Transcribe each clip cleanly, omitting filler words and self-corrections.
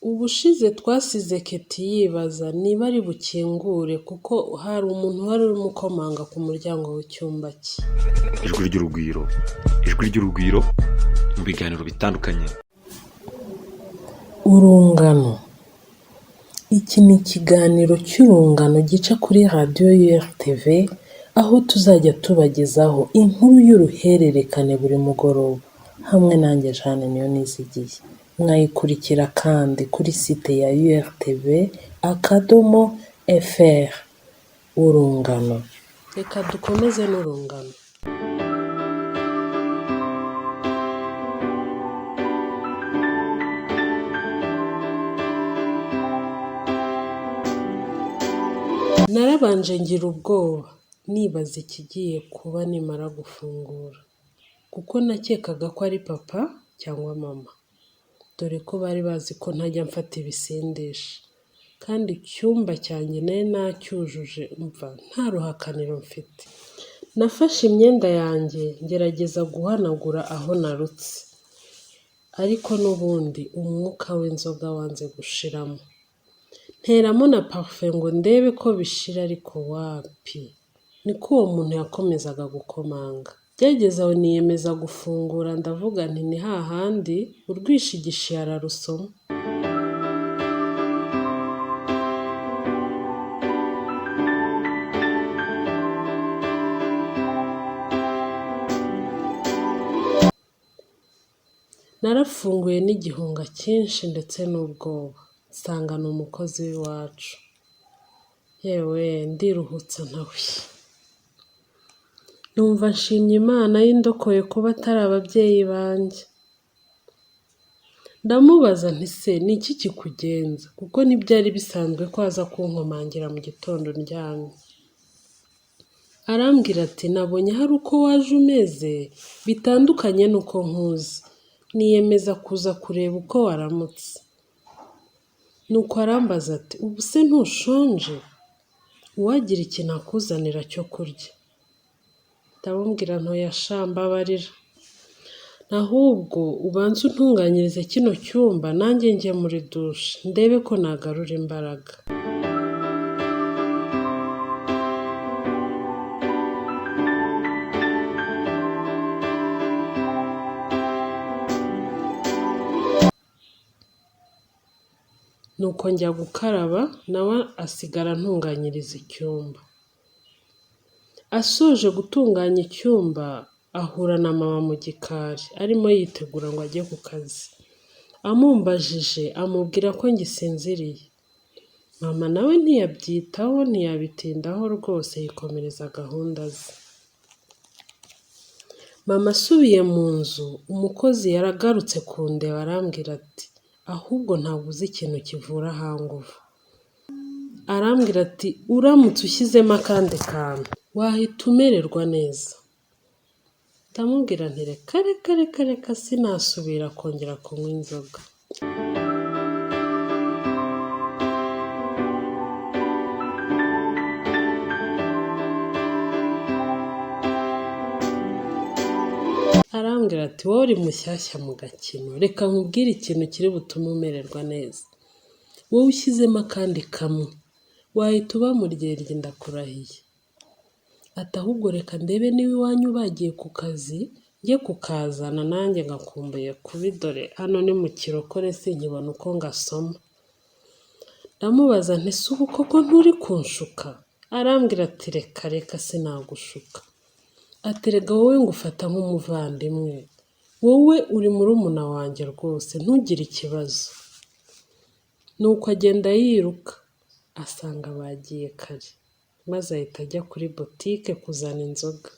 Ubushize twasize Ketty yibaza niba ari bukingure kuko hari umuntu wari urimo ukomanga ku muryango w'icyumba cye. Ijwi ry'Urugwiro, Ijwi ry'Urugwiro mu biganiro bitandukanye. Urungano. Iki ni ikiganiro cy'urungano gica kuri radiyo URTV, aho tuzajya tubagezaho inkuru y'uruhererekane buri mugoroba, hamwe nanjye Jeanne Niyonizigiye. Mwayikurikira kandi kuri site ya URTV.fr. Urungano. Reka dukomeze n'urungano. Narabanje ngira ubwoba, nibaza ikigiye kuba nimara gufungura, kuko nakekaga ko ari papa cyangwa mama, dore ko bari bazi ko ntajya mfata ibisindisha, kandi icyumba cyanjye nari nacyujuje umva nta ruhakaniro mfite. Nafashe imyenda yanjye ngerageza guhanagura aho narutse, ariko n'ubundi umwuka w'inzoga wanze gushiramo. Nteramo na parufe ngo ndebe ko bishira ariko wapi, niko uwo muntu yakomezaga gukomanga. Byageze aho niyemeza gufungura ndavuga nti ni hahandi urwishigishiye ararusoma. Narafunguye n'igihunga cyinshi ndetse n'ubwoba, nsanga ni umukozi w'iwacu. Yewe ndiruhutsa ntawe. Numva nshimye Imana y'indokoye kuba atari ababyeyi banjye. Ndamubaza nti se ni iki kikugenza? Kuko ntibyari bisanzwe ko aza kunkomangira mu gitondo ndyamye. Arambwira ati nabonye hari uko waje umeze bitandukanye n'uko nkuzi, niyemeza kuza kureba uko waramutse. Nuko arambaza ati ubu se ntushonje? Uwagira ikintu akuzanira cyo kurya. Ndamubwira nti oya sha mbabarira, ahubwo ubanze untunganyirize kino cyumba nanjye njye muri dushe ndebe ko nagarura imbaraga. Nuko njya gukaraba nawe asigara antunganyiriza icyumba. Asoje gutunganya icyumba ahura na mama mu gikari arimo yitegura ngo ajye ku kazi. Amumbajije amubwira ko ngisinziriye. Mama nawe ntiyabyitaho ntiyabitindaho rwose yikomereza gahunda ze. Mama asubiye mu nzu umukozi yaragarutse kundeba arambwira ati ahubwo ntabwo uzi ikintu kivura hanguvu. Arambwira ati uramutse ushyizemo akandi kantu wahita umererwa neza. Ndamubwira nti reka reka reka reka sinasubira kongera kunywa inzoga. Arambwira ati wowe uri mushyashya mu gakino, reka nkubwire ikintu kiri butume umererwa neza. Wowe ushyizemo akandi kamwe wahita uba muryerye ndakurahiye. Ati ahubwo reka ndebe niba iwanyu bagiye ku kazi njye kukazana nanjye ngakumbuye kubi dore hano ni mu kirokore sinkibona uko ngasoma. Ndamubaza nti se ubu koko nturi kunshuka? Arambwira ati reka reka sinagushuka. Ati erega wowe ngufata nk'umuvandimwe, wowe uri murumuna wanjye rwose ntugire ikibazo. Nuko agenda yiruka asanga bagiye kare, maze ahita ajya kuri botike kuzana inzoga.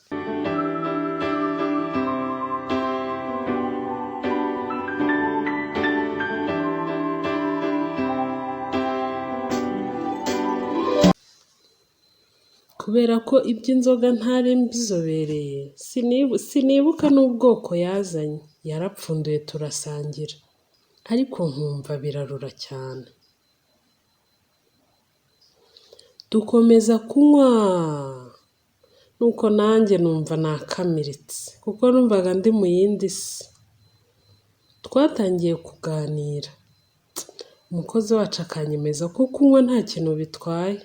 Kubera ko iby'inzoga ntari mbizobereye, sinibuka n'ubwoko yazanye, yarapfunduye turasangira, ariko nkumva birarura cyane. Dukomeza kunywa, nuko nanjye numva nakamiritse, kuko numvaga ndi mu yindi si. Twatangiye kuganira, Umukozi wacu akanyemeza ko kunywa nta kintu bitwaye.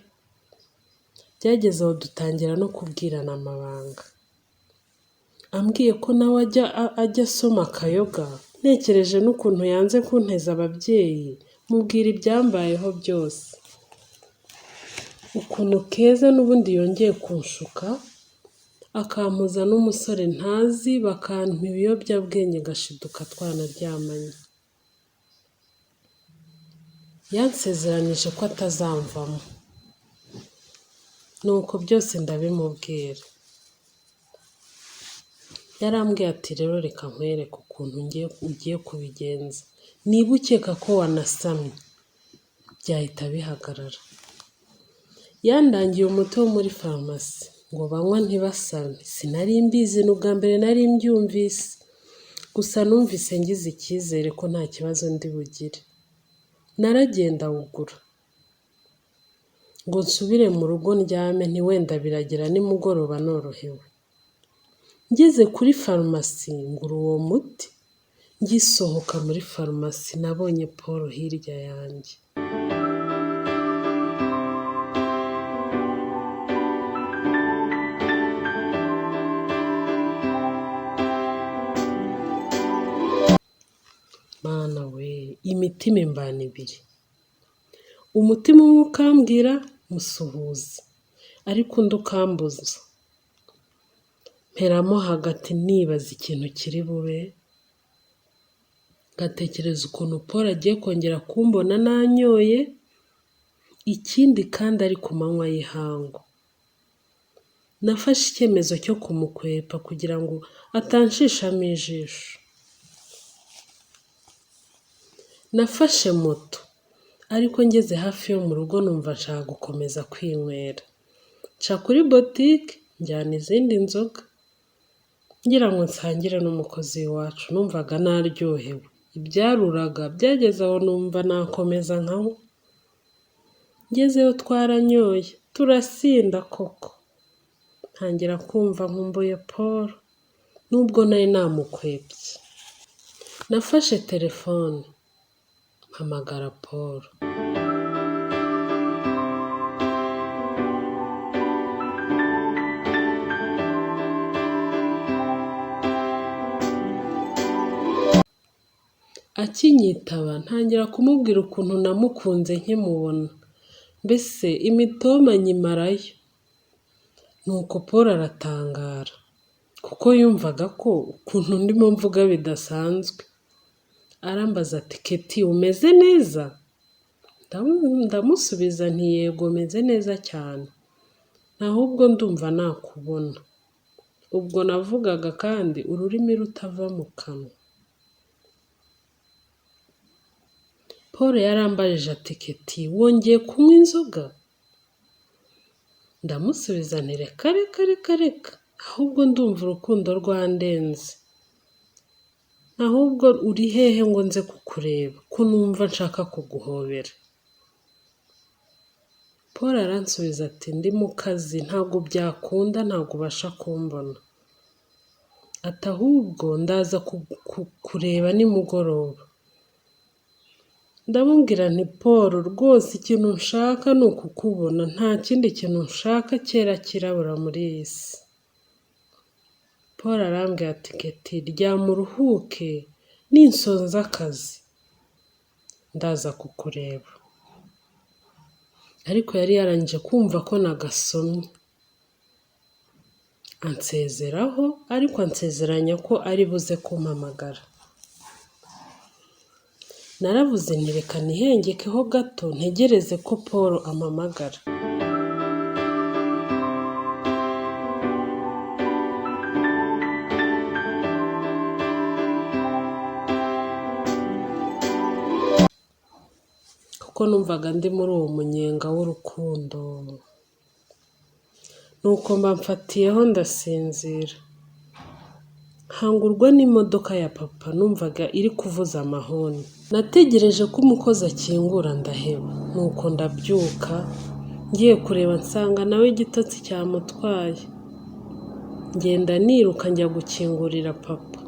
Byageze aho dutangira no kubwirana amabanga. Ambwiye ko nawe ajya asoma akayoga, ntekereje n'ukuntu yanze kunteza ababyeyi, mubwira ibyambayeho byose. Ukuntu Keza n'ubundi yongeye kunshuka, akampuza n'umusore ntazi, bakampa ibiyobyabwenge ngashiduka twanaryamanye. Yansezeranije ko atazamvamo. Nuko byose ndabimubwira. Yarambwiye ati rero reka nkwereke ukuntu ugiye kubigenza. Niba ukeka ko wanasamye, byahita bihagarara. Yandangiye umuti wo muri farumasi ngo banywa ntibasame. Sinari mbizi, ni ubwa mbere nari mbyumvise. Gusa numvise ngize icyizere ko nta kibazo ndi bugire. Naragiye ndawugura ngo nsubire mu rugo ndyame, nti wenda biragera nimugoroba norohewe. Ngeze kuri farumasi ngura uwo muti, ngisohoka muri farumasi nabonye Paul hirya yanjye. Mana we, imitima imbana ibiri. Umutima umwe ukambwira musuhuze, ariko undi ukambuza. Mperamo hagati nibaza ikintu kiri bube, ngatekereza ukuntu Paul agiye kongera kumbona nanyoye, ikindi kandi ari ku manywa y'ihangu. Nafashe icyemezo cyo kumukwepa kugira ngo atanshishamo ijisho. Nafashe moto, ariko ngeze hafi yo mu rugo numva nshaka gukomeza kwinywera. Nca kuri botike njyana izindi nzoga, ngira ngo nsangire n'umukozi w'iwacu, numvaga naryohewe. Ibyaruraga byageze aho numva nakomeza nkanywa. Ngezeyo twaranyoye, turasinda koko. Ntangira kumva nkumbuye Paul, nubwo nari namukwepye. Nafashe telefone, mpamagara Paul. Akinyitaba ntangira kumubwira ukuntu namukunze nkimubona, mbese imitoma nyimarayo. Nuko Paul aratangara, kuko yumvaga ko ukuntu ndimo mvuga bidasanzwe. Arambaza ati Keti umeze neza? Ndamusubiza nti yego meze neza cyane, ahubwo ndumva nakubona. Ubwo navugaga kandi ururimi rutava mu kanwa. Paul yarambajije ati Keti wongeye kunywa inzoga? Ndamusubiza nti reka reka reka reka, ahubwo ndumva urukundo rwandenze. Ahubwo uri hehe ngo nze kukureba, ko numva nshaka kuguhobera. Paul aransubiza ati ndi mu kazi ntabwo byakunda, ntabwo ubasha kumbona. Ati ahubwo ndaza kureba nimugoroba. Ndamubwira nti Paul rwose ikintu nshaka ni ukukubona, nta kindi kintu nshaka cyera kirabura muri iyi si. Paul arambwira ati Keti ryama uruhuke, ninsonza akazi ndaza kukureba. Ariko yari yarangije kumva ko nagasomye. Ansezeraho, ariko ansezeranya ko ari buze kumpamagara. Naravuze nti reka nihengekeho gato ntegereze ko Paul ampamagara. Kuko numvaga ndi muri uwo munyenga w'urukundo. Nuko mba mfatiyeho ndasinzira. Nkangurwa n'imodoka ya papa numvaga iri kuvuza amahoni. Nategereje ko umukozi akingura ndaheba. Nuko ndabyuka, ngiye kureba nsanga nawe igitotsi cyamutwaye. Ngenda niruka njya gukingurira papa.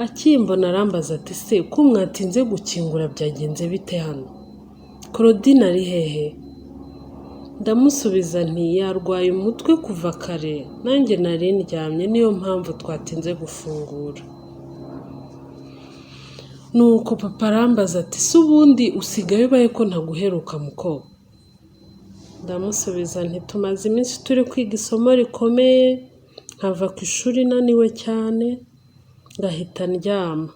Akimbona arambaza ati se ko mwatinze gukingura byagenze bite hano? Claudine ari hehe? Ndamusubiza nti yarwaye umutwe kuva kare, nanjye nari ndyamye niyo mpamvu twatinze gufungura. Nuko papa arambaza ati se ubundi usigaye ubaye ko ntaguheruka muko? Ndamusubiza nti tumaze iminsi turi kwiga isomo rikomeye, nkava ku ishuri naniwe cyane, ngahita ndyama.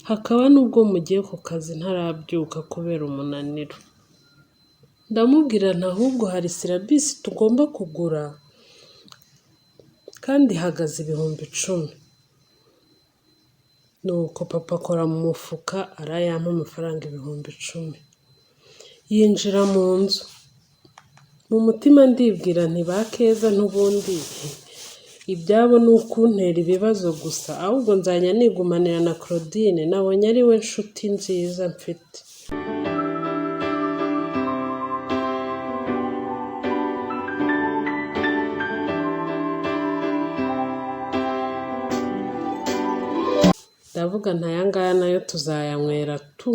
Hakaba n'ubwo mugiye ku kazi ntarabyuka kubera umunaniro. Ndamubwira nti ahubwo hari sirabisi tugomba kugura kandi ihagaze 10,000. Nuko papa akora mu mufuka arayampa amafaranga 10,000. Yinjira mu nzu. Mu mutima ndibwira nti ba Keza n'ubundi ibyabo ni ukuntera ibibazo gusa, ahubwo nzajya nigumanira na Claudine, nabonye ari we nshuti nziza mfite. Ndavuga nti aya ngaya nayo tuzayanywera tu.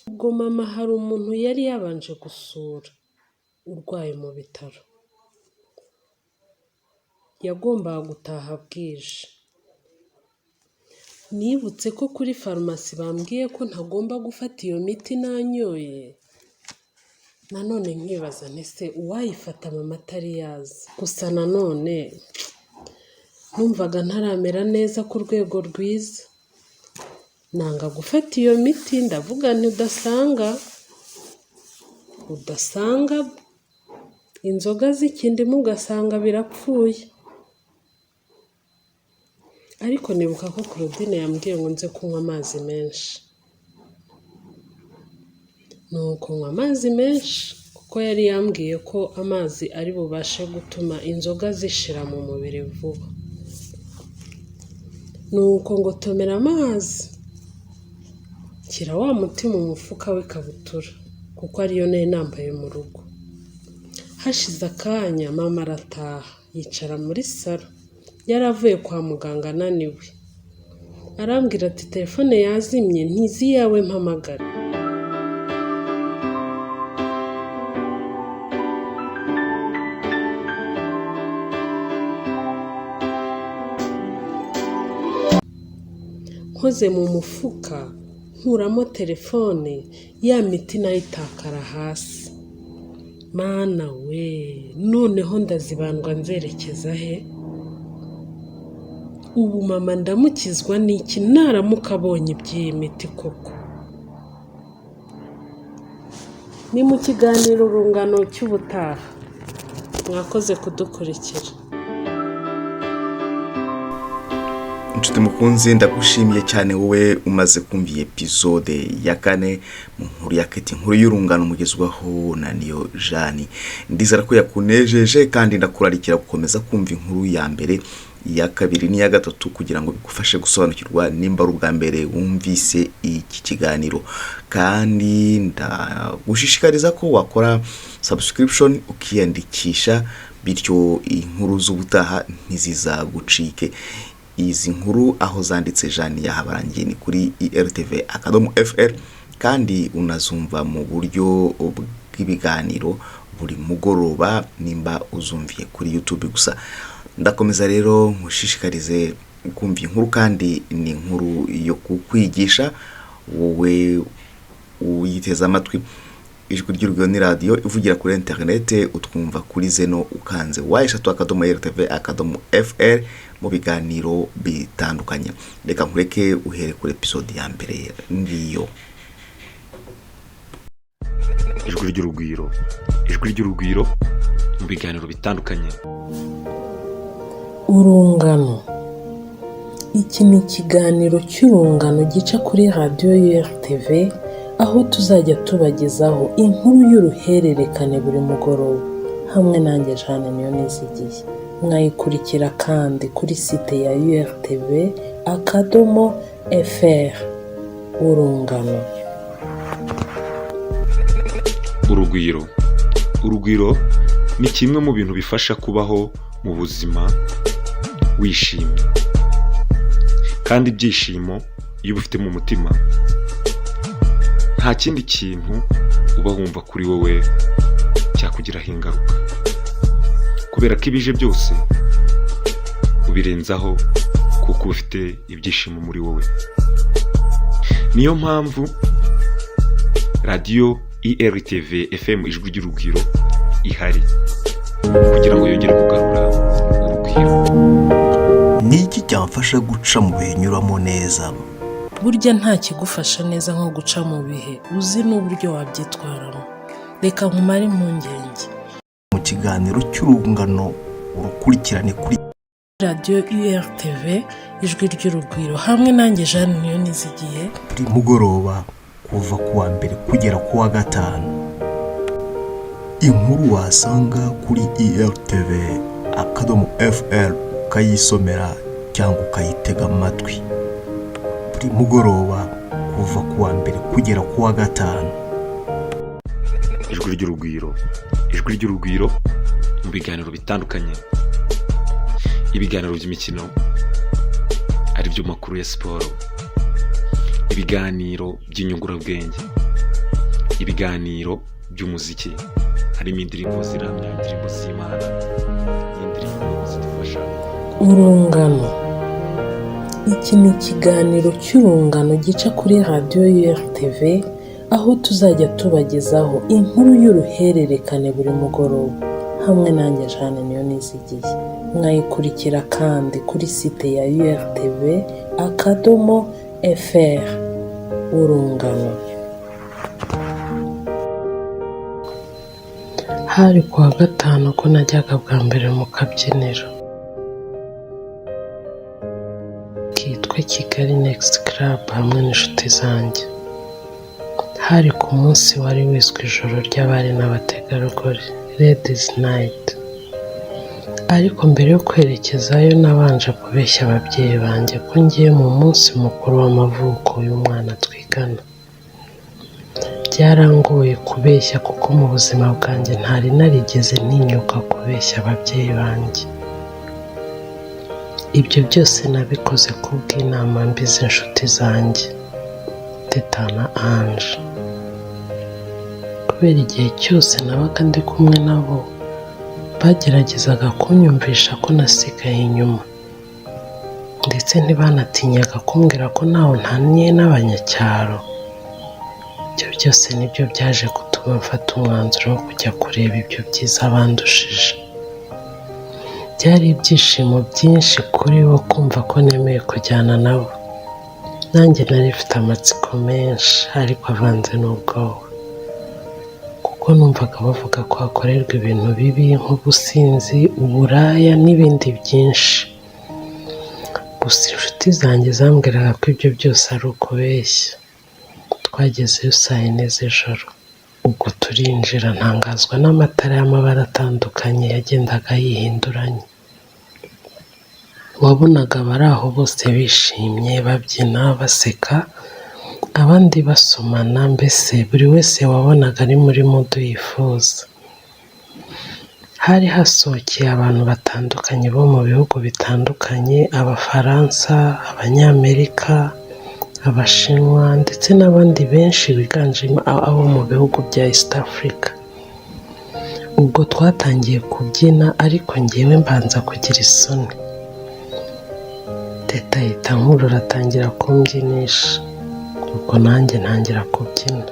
Ubwo mama hari umuntu yari yabanje gusura urwaye mu bitaro. Yagombaga gutaha bwije. Nibutse ko kuri farumasi bambwiye ko ntagomba gufata iyo miti nanyoye, nanone nkibaza nti se uwayifata mama atari yaza? Gusa nanone numvaga ntaramera neza ku rwego rwiza. Nanga gufata iyo miti, ndavuga nti udasanga inzoga zikindimo ugasanga birapfuye. Ariko nibuka ko Claudine yambwiye ngo nze kunywa amazi menshi. Nuko nywa amazi menshi kuko yari yambwiye ko amazi ari bubashe gutuma inzoga zishira mu mubiri vuba. Nuko ngotomera amazi, nshyira wa muti mu mufuka w'ikabutura kuko ariyo nari nambaye mu rugo. Hashize akanya mama arataha, yicara muri salo. Yari avuye kwa muganga ananiwe. Arambwira ati telefone yazimye ntizi iyawe mpamagara. Nkoze mu mufuka nkuramo telefone, ya miti nayo itakara hasi. Mana we, noneho ndazibandwa nzerekeza he? Ubu mama ndamukizwa n'iki naramuka abonye iby'iyi miti koko? Ni mu kiganiro Urungano cy'ubutaha. Mwakoze kudukurikira. Inshuti mukunzi, ndagushimiye cyane wowe umaze kumva iyi episode ya 4 mu nkuru ya Keti, inkuru y'urungano mugezwaho na Niyo Jani. Ndizera ko yakunejeje kandi ndakurarikira gukomeza kumva inkuru ya mbere, iya kabiri n'iya gatatu kugira ngo bigufashe gusobanukirwa nimba ari ubwa mbere wumvise iki kiganiro. Kandi ndagushishikariza ko wakora subscription ukiyandikisha, bityo inkuru z'ubutaha ntizizagucike. Izi nkuru aho zanditse Jani yahabarangiye ni kuri irtv.fr, kandi unazumva mu buryo bw'ibiganiro buri mugoroba nimba uzumviye kuri YouTube gusa. Ndakomeza rero nkushishikarize kumva inkuru, kandi ni inkuru yo kukwigisha wowe uyiteze amatwi. Ijwi ry'Urugwiro ni radiyo ivugira kuri interinete, utwumva kuri zeno ukanze w3.rtv.fr mu biganiro bitandukanye. Reka nkureke uhere kuri episode ya mbere ngiyo. Ijwi ry'Urugwiro, ijwi ry'Urugwiro mu biganiro bitandukanye. Urungano. Iki ni ikiganiro cy'urungano gica kuri radiyo URTV, aho tuzajya tubagezaho inkuru y'uruhererekane buri mugoroba hamwe nanjye Jeanne Niyonizigiye. Mwayikurikira kandi kuri site ya URTV akadomo fr. Urungano. Urugwiro. Urugwiro ni kimwe mu bintu bifasha kubaho mu buzima wishimye. Kandi ibyishimo iyo ubifite mu mutima, nta kindi kintu uba wumva kuri wowe cyakugiraho ingaruka, kubera ko ibije byose ubirenzaho, kuko uba ufite ibyishimo muri wowe. Niyo mpamvu radiyo IRTV FM Ijwi ry'Urugwiro ihari kugira ngo yongere kugarura urugwiro. Ni iki cyamfasha guca mu bihe nyuramo neza? Burya nta kigufasha neza nko guca mu bihe uzi n'uburyo wabyitwaramo. Reka nkumare impungenge. Mu kiganiro cy'urungano, urukurikirane kuri radiyo URTV Ijwi ry'Urugwiro, hamwe nanjye Jeanne Niyonizigiye, buri mugoroba kuva ku wa mbere kugera ku wa gatanu. Inkuru wasanga kuri irtv.fr, ukayisomera cyangwa ukayitega amatwi buri mugoroba kuva ku wa mbere kugera ku wa gatanu. Ijwi ry'Urugwiro, Ijwi ry'Urugwiro mu biganiro bitandukanye, ibiganiro by'imikino ari byo makuru ya siporo, ibiganiro by'inyungurabwenge, ibiganiro by'umuziki, harimo indirimbo ziramya, indirimbo z'Imana n'indirimbo zidufasha. Urungano, iki ni ikiganiro cy'urungano gica kuri radiyo URTV, aho tuzajya tubagezaho inkuru y'uruhererekane buri mugoroba hamwe nanjye Jeanne Niyonizigiye. Mwayikurikira kandi kuri site ya urtv.fr. Urungano. Hari ku wa gatanu ko najyaga bwa mbere mu kabyiniro kitwa Kigali Next Club hamwe n'inshuti zanjye. Hari ku munsi wari wiswe ijoro ry'abari n'abategarugori, Ladies Night. Ariko mbere yo kwerekezayo nabanje kubeshya ababyeyi banjye ko ngiye mu munsi mukuru w'amavuko y'umwana twigana. Byarangoye kubeshya kuko mu buzima bwanjye ntari narigeze ntinyuka kubeshya ababyeyi banjye. Ibyo byose nabikoze kubw'inama mbi z'inshuti zanjye, Teta na Ange. Kubera igihe cyose nabaga ndi kumwe nabo, bageragezaga kunyumvisha ko nasigaye inyuma, ndetse ntibanatinyaga kumbwira ko ntaho ntaniye n'abanyacyaro. Ibyo byose nibyo byaje gutuma mfata umwanzuro wo kujya kureba ibyo byiza bandushije. Byari ibyishimo byinshi kuri bo kumva ko nemeye kujyana nabo. Nanjye nari mfite amatsiko menshi ariko avanze n'ubwoba, kuko numvaga bavuga ko hakorerwa ibintu bibi nk'ubusinzi, uburaya n'ibindi byinshi. Gusa inshuti zanjye zambwiraga ko ibyo byose ari ukubeshya. Twagezeyo saa yine z'ijoro, ubwo turinjira ntangazwa n'amatara y'amabara atandukanye yagendaga yihinduranya. Wabonaga abari aho bose bishimye, babyina, baseka, abandi basomana, mbese buri wese wabonaga ari muri mood yifuza. Hari hasohokeye abantu batandukanye bo mu bihugu bitandukanye: Abafaransa, Abanyamerika, Abashinwa ndetse n'abandi benshi biganjemo abo mu bihugu bya East Africa. Ubwo twatangiye kubyina, ariko njyewe mbanza kugira isoni. Teta ahita ankurura atangira kumbyinisha, ubwo nanjye ntangira kubyina.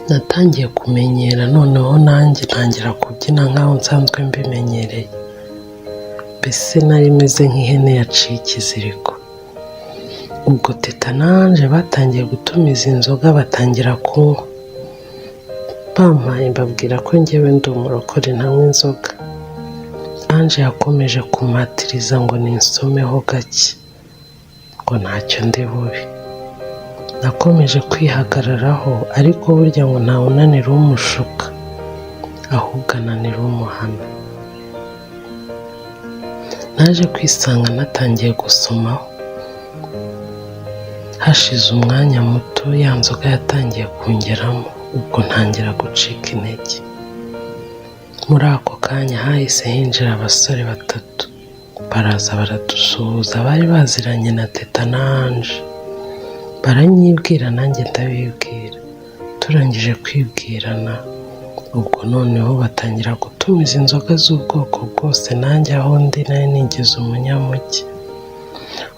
Natangiye kumenyera, noneho nanjye ntangira kubyina nk'aho nsanzwe mbimenyereye. Mbese nari meze nk'ihene yaciye ikiziriko. Ubwo Teta na Ange batangiye gutumiza inzoga, batangira kunywa. Bampaye mbabwira ko njyewe ndi umurokore ntanywa inzoga. Ange yakomeje kumpatiriza ngo ninsomeho gake, ngo ntacyo ndi bube. Nakomeje kwihagararaho, ariko burya ngo ntawunanira umushuka, ahubwo ananira umuhana. Naje kwisanga natangiye gusomaho. Hashize umwanya muto ya nzoga yatangiye kungeramo, ubwo ntangira gucika intege. Muri ako kanya hahise hinjira abasore batatu. Baraza baradusuhuza, bari baziranye na Teta na Ange. Baranyibwira nanjye ndabibwira. Turangije kwibwirana, ubwo noneho batangira gutumiza inzoga z'ubwoko bwose, nanjye aho ndi nari nigize umunyamugi.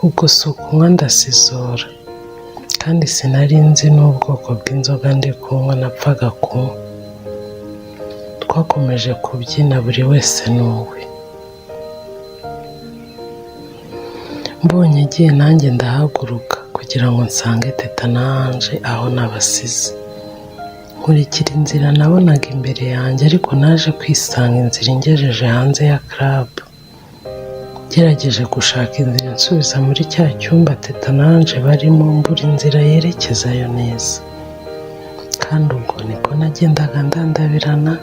Ubwo si ukunywa ndasizora, kandi sinari nzi n'ubwoko bw'inzoga ndi kunywa, napfaga kunywa. Twakomeje kubyina buri wese n'uwe. Mbonye agiye nanjye ndahaguruka kugira ngo nsange Teta na Ange aho nabasize. Nkurikira inzira nabonaga imbere yanjye, ariko naje kwisanga inzira ingejeje hanze ya club. Ngerageje gushaka inzira insubiza muri cya cyumba Teta na Ange barimo, mbura inzira yerekezayo neza. Kandi ubwo niko nagendaga ndandabirana,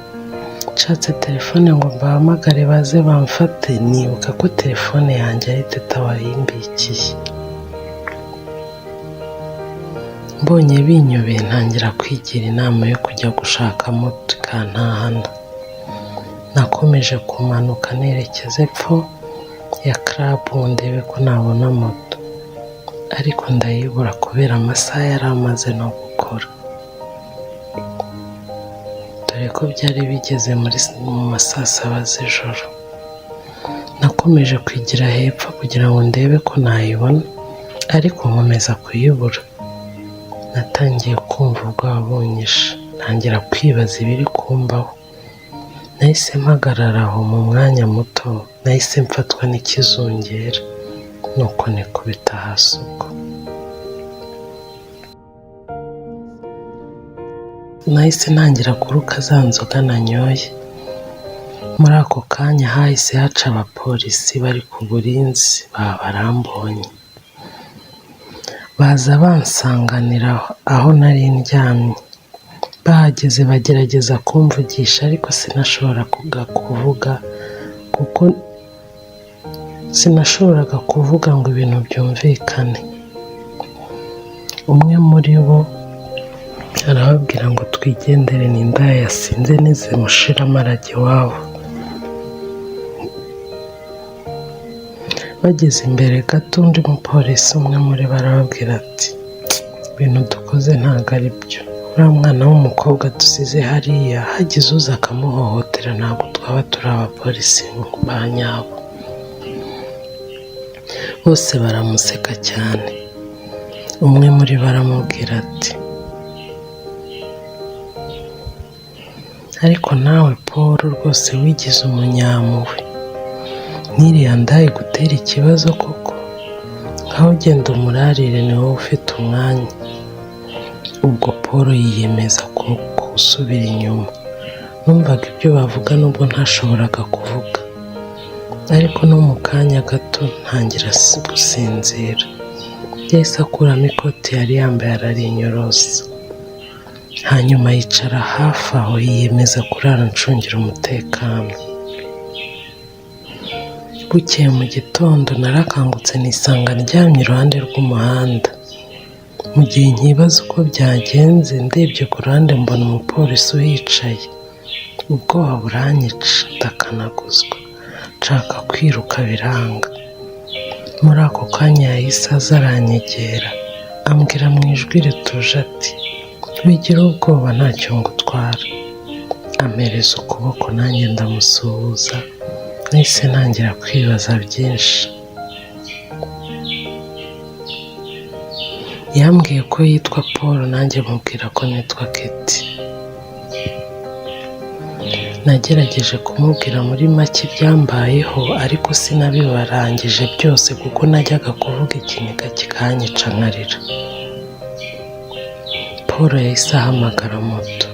nshatse telefone ngo mbahamagare baze bamfate, nibuka ko telefone yanjye ari Teta wayimbikiye. Mbonye binyobeye ntangira kwigira inama yo kujya gushaka moto ikantahana. Nakomeje kumanuka nerekeza epfo ya club ngo ndebe ko nabona moto, ariko ndayibura kubera amasaha yari amaze no gukora, dore ko byari bigeze mu ma saa saba z'ijoro. Nakomeje kwigira hepfo kugira ngo ndebe ko nayibona, ariko nkomeza kuyibura. Natangiye kumva ubwoba bunyishe, ntangira kwibaza ibiri kumbaho. Nahise mpagarara aho mu mwanya muto, nahise mfatwa n'ikizungera, nuko nikubita hasi ubwo. Nahise ntangira kuruka za nzoga nanyoye. Muri ako kanya hahise haca abapolisi bari ku burinzi, baba barambonye. Baza bansanganira aho nari ndyamye. Bahageze bagerageza kumvugisha, ariko sinashoboraga kuvuga kuko sinashoboraga kuvuga ngo ibintu byumvikane. Umwe muri bo arababwira ngo twigendere, ni indaya yasinze nizimushiramo arajya iwabo. Bageze imbere gato, undi mupolisi umwe muri bo arababwira ati ibintu dukoze ntabwo ari byo, uriya mwana w'umukobwa dusize hariya hagize uza akamuhohotera ntabwo twaba turi abapolisi ba nyabo. Bose baramuseka cyane. Umwe muri bo aramubwira ati ariko nawe Paul rwose wigize umunyampuhwe, n'iriya ndaya igutera ikibazo koko, nkaho ugenda umurarire ni wowe ufite umwanya. Ubwo Paul yiyemeza gusubira inyuma. Numvaga ibyo bavuga nubwo ntashoboraga kuvuga, ariko no mu kanya gato ntangira gusinzira. Yahise akuramo ikoti yari yambaye ararinyorosa, hanyuma yicara hafi aho yiyemeza kurara ncungira umutekano. Bukeye mu gitondo narakangutse nisanga ndyamye iruhande rw'umuhanda. Mu gihe nkibaza uko byagenze, ndebye ku ruhande mbona umupolisi uhicaye. Ubwoba buranyica, ndakanaguzwa, nshaka kwiruka biranga. Muri ako kanya yahise aza aranyegera, ambwira mu ijwi rituje ati wigira ubwoba ntacyo ngutwara. Ampereza ukuboko nanjye ndamusuhuza, nahise ntangira kwibaza byinshi. Yambwiye ko yitwa Paul nanjye mubwira ko nitwa Keti. Nagerageje kumubwira muri make ibyambayeho, ariko sinabibarangije byose kuko najyaga kuvuga ikiniga kikanyica nkarira. Paul yahise ahamagara moto,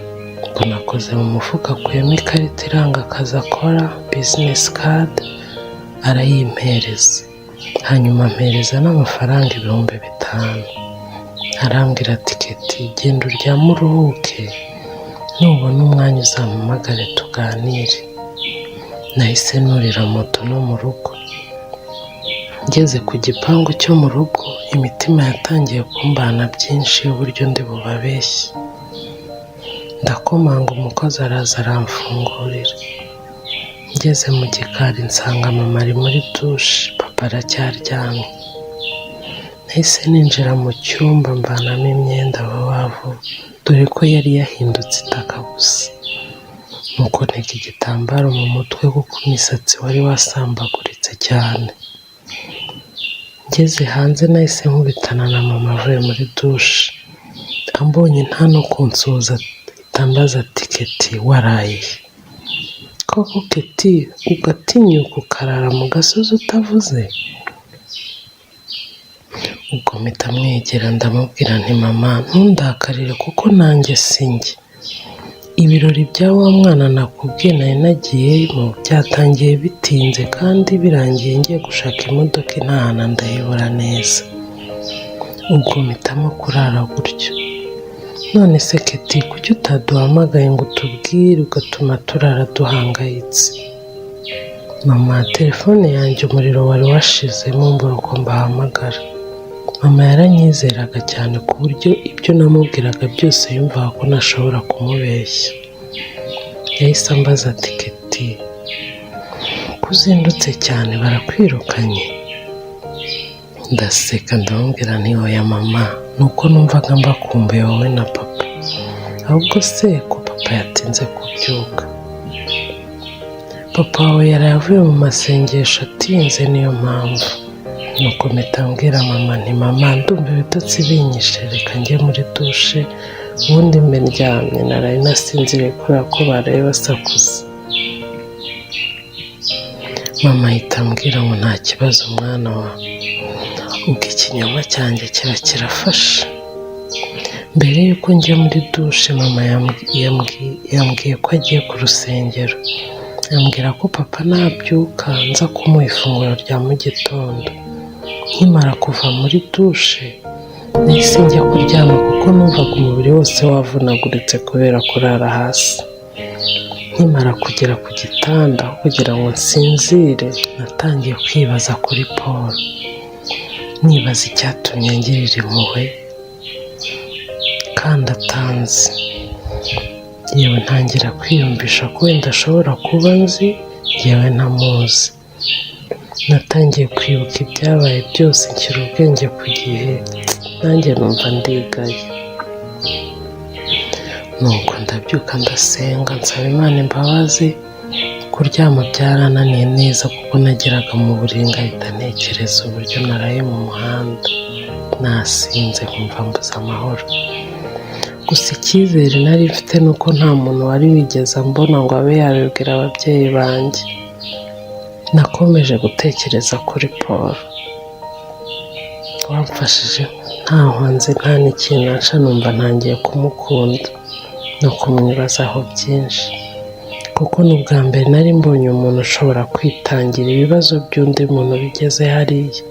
mbona akoze mu mufuka akuyemo ikarita iranga akazi akora, bizinesi kadi, arayimpereza. Hanyuma ampereza n'amafaranga 5000. Arambwira ati Keti genda uryame uruhuke, nubona umwanya uzampamagare tuganire. Nahise nurira moto no mu rugo. Ngeze ku gipangu cyo mu rugo, imitima yatangiye kumbana byinshi y'uburyo ndi bubabeshye. Ndakomanga umukozi araza aramfungurira. Ngeze mu gikari nsanga mama ari muri dushe, papa aracyaryamye. Nahise ninjira mu cyumba mvanamo imyenda vuba vuba, dore ko yari yahindutse itaka gusa. Nuko ntega igitambaro mu mutwe kuko imisatsi wari wasambaguritse cyane. Ngeze hanze nahise nkubitana na mama avuye muri dushe. Ambonye nta no kunsuhuza ahita ambaza ati: "Keti, waraye he?" "Koko Keti, ugatinyuka ukarara mu gasozi utavuze?" Ubwo mpita mwegera ndamubwira nti: "Mama, ntundakarire kuko nanjye si njye. Ibirori bya wa mwana nakubwiye nari nagiyemo byatangiye bitinze, kandi birangiye ngiye gushaka imodoka intahana ndayibura neza. Ubwo mpitamo kurara gutyo." "None se Keti, kuki utaduhamagaye ngo utubwire, ugatuma turara duhangayitse?" "Mama, telefone yanjye umuriro wari washizemo, mbura uko mbahamagara." Mama yaranyizeraga cyane ku buryo ibyo namubwiraga byose yumvaga ko ntashobora kumubeshya. Yahise ambaza ati: "Keti, ko uzindutse cyane, barakwirukanye?" Ndaseka ndamubwira nti: "Oya mama, ni uko numvaga mbakumbuye wowe na papa. Ahubwo se ko papa yatinze kubyuka?" "Papa wawe yaraye avuye mu masengesho atinze, niyo mpamvu." Nuko mpita mbwira mama nti: "Mama, ndumva ibitotsi binyishe, reka njye muri dushe ubundi mbe ndyamye, naraye nasinziriye kubera ko baraye basakuza." Mama ahita ambwira ngo: "Nta kibazo mwana wa." Ubwo ikinyoma cyanjye kiba kirafashe. Mbere y'uko njya muri dushe, mama yambwiye ko agiye ku rusengero, ambwira ko papa nabyuka nza kumuha ifunguro rya mu gitondo. Nkimara kuva muri dushe nahise njya kuryama kuko numvaga umubiri wose wavunaguritse kubera kurara hasi. Nkimara kugera ku gitanda, aho kugira ngo nsinzire, natangiye kwibaza kuri Paul, nibaza icyatumye ngirira impuhwe kandi atanzi. Yewe, ntangira kwiyumvisha ko wenda ashobora kuba nzi yewe ntamuzi. Natangiye kwibuka ibyabaye byose, nshyira ubwenge ku gihe, nanjye numva ndigaye. Nuko ndabyuka, ndasenga, nsaba Imana imbabazi. Kuryama byarananiye neza kuko nageraga mu buriri ngahita ntekereza uburyo naraye mu muhanda nasinze, nkumva mbuze amahoro. Gusa icyizere nari mfite ni uko nta muntu wari wigeze ambona ngo abe yabibwira ababyeyi banjye. Nakomeje gutekereza kuri Paul wamfashije ntaho nzi, nta n'ikintu ansha, numva ntangiye kumukunda no kumwibazaho byinshi, kuko ni ubwa mbere nari mbonye umuntu ushobora kwitangira ibibazo by'undi muntu bigeze hariya.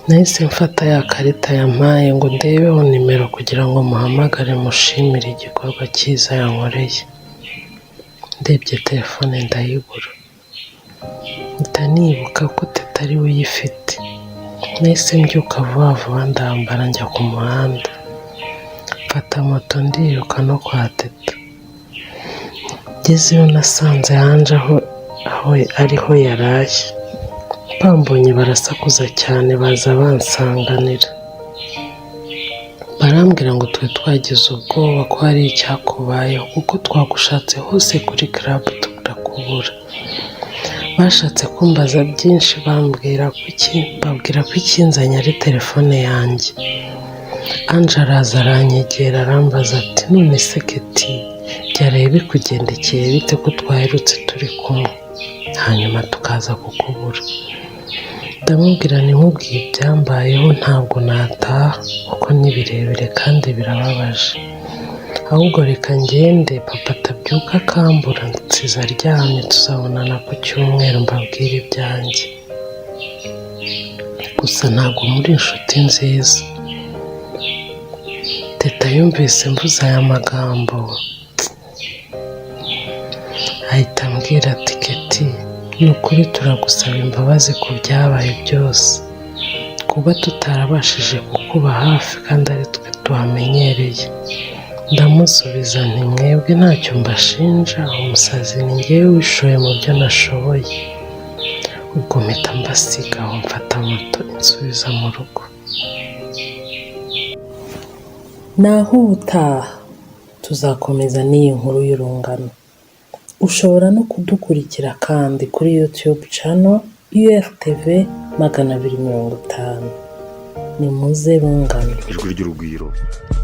Nahise mfata ya karita yampaye ngo ndebeho nimero kugira ngo muhamagare mushimire igikorwa cyiza yankoreye. Ndebye telefone ndayibura, mpita nibuka ko Teta ari we uyifite. Nahise mbyuka vuba vuba, ndambara, njya ku muhanda, mfata moto ndiruka no kwa Teta. Ngezeyo nasanze hanze aho ariho yaraye. Bambonye barasakuza cyane, baza bansanganira, barambwira ngo twe twagize ubwoba ko hari icyakubayeho kuko twagushatse hose kuri club turakubura. Bashatse kumbaza byinshi, bambwira ko ikinzanye ari telefone yanjye. Ange araza aranyegera, arambaza ati: "None se Keti, byaraye bikugendekeye bite ko twaherutse turi kumwe hanyuma tukaza kukubura?" Ndamubwira nti: "Nkubwiye ibyambayeho ntabwo nataha kuko ni birebire kandi birababaje. Ahubwo reka ngende papa atabyuka akambura, nsize aryamye, tuzabonana ku cyumweru mbabwire ibyanjye. Gusa ntabwo muri inshuti nziza." Teta yumvise mvuze aya magambo ahita ambwira ati: "Keti, ni ukuri turagusaba imbabazi ku byabaye byose, kuba tutarabashije kukuba hafi kandi ari twe tuhamenyereye. Ndamusubiza nti mwebwe ntacyo mbashinja, umusazi ni njyewe wishoye mu byo nashoboye. Ubwo mpita mbasiga aho mfata moto insubiza mu rugo. Naho ubutaha tuzakomeza n'iyi nkuru y'urungano. Ushobora no kudukurikira kandi kuri YouTube channel URTV 250. Nimuze rungano. Ijwi ry'urugwiro,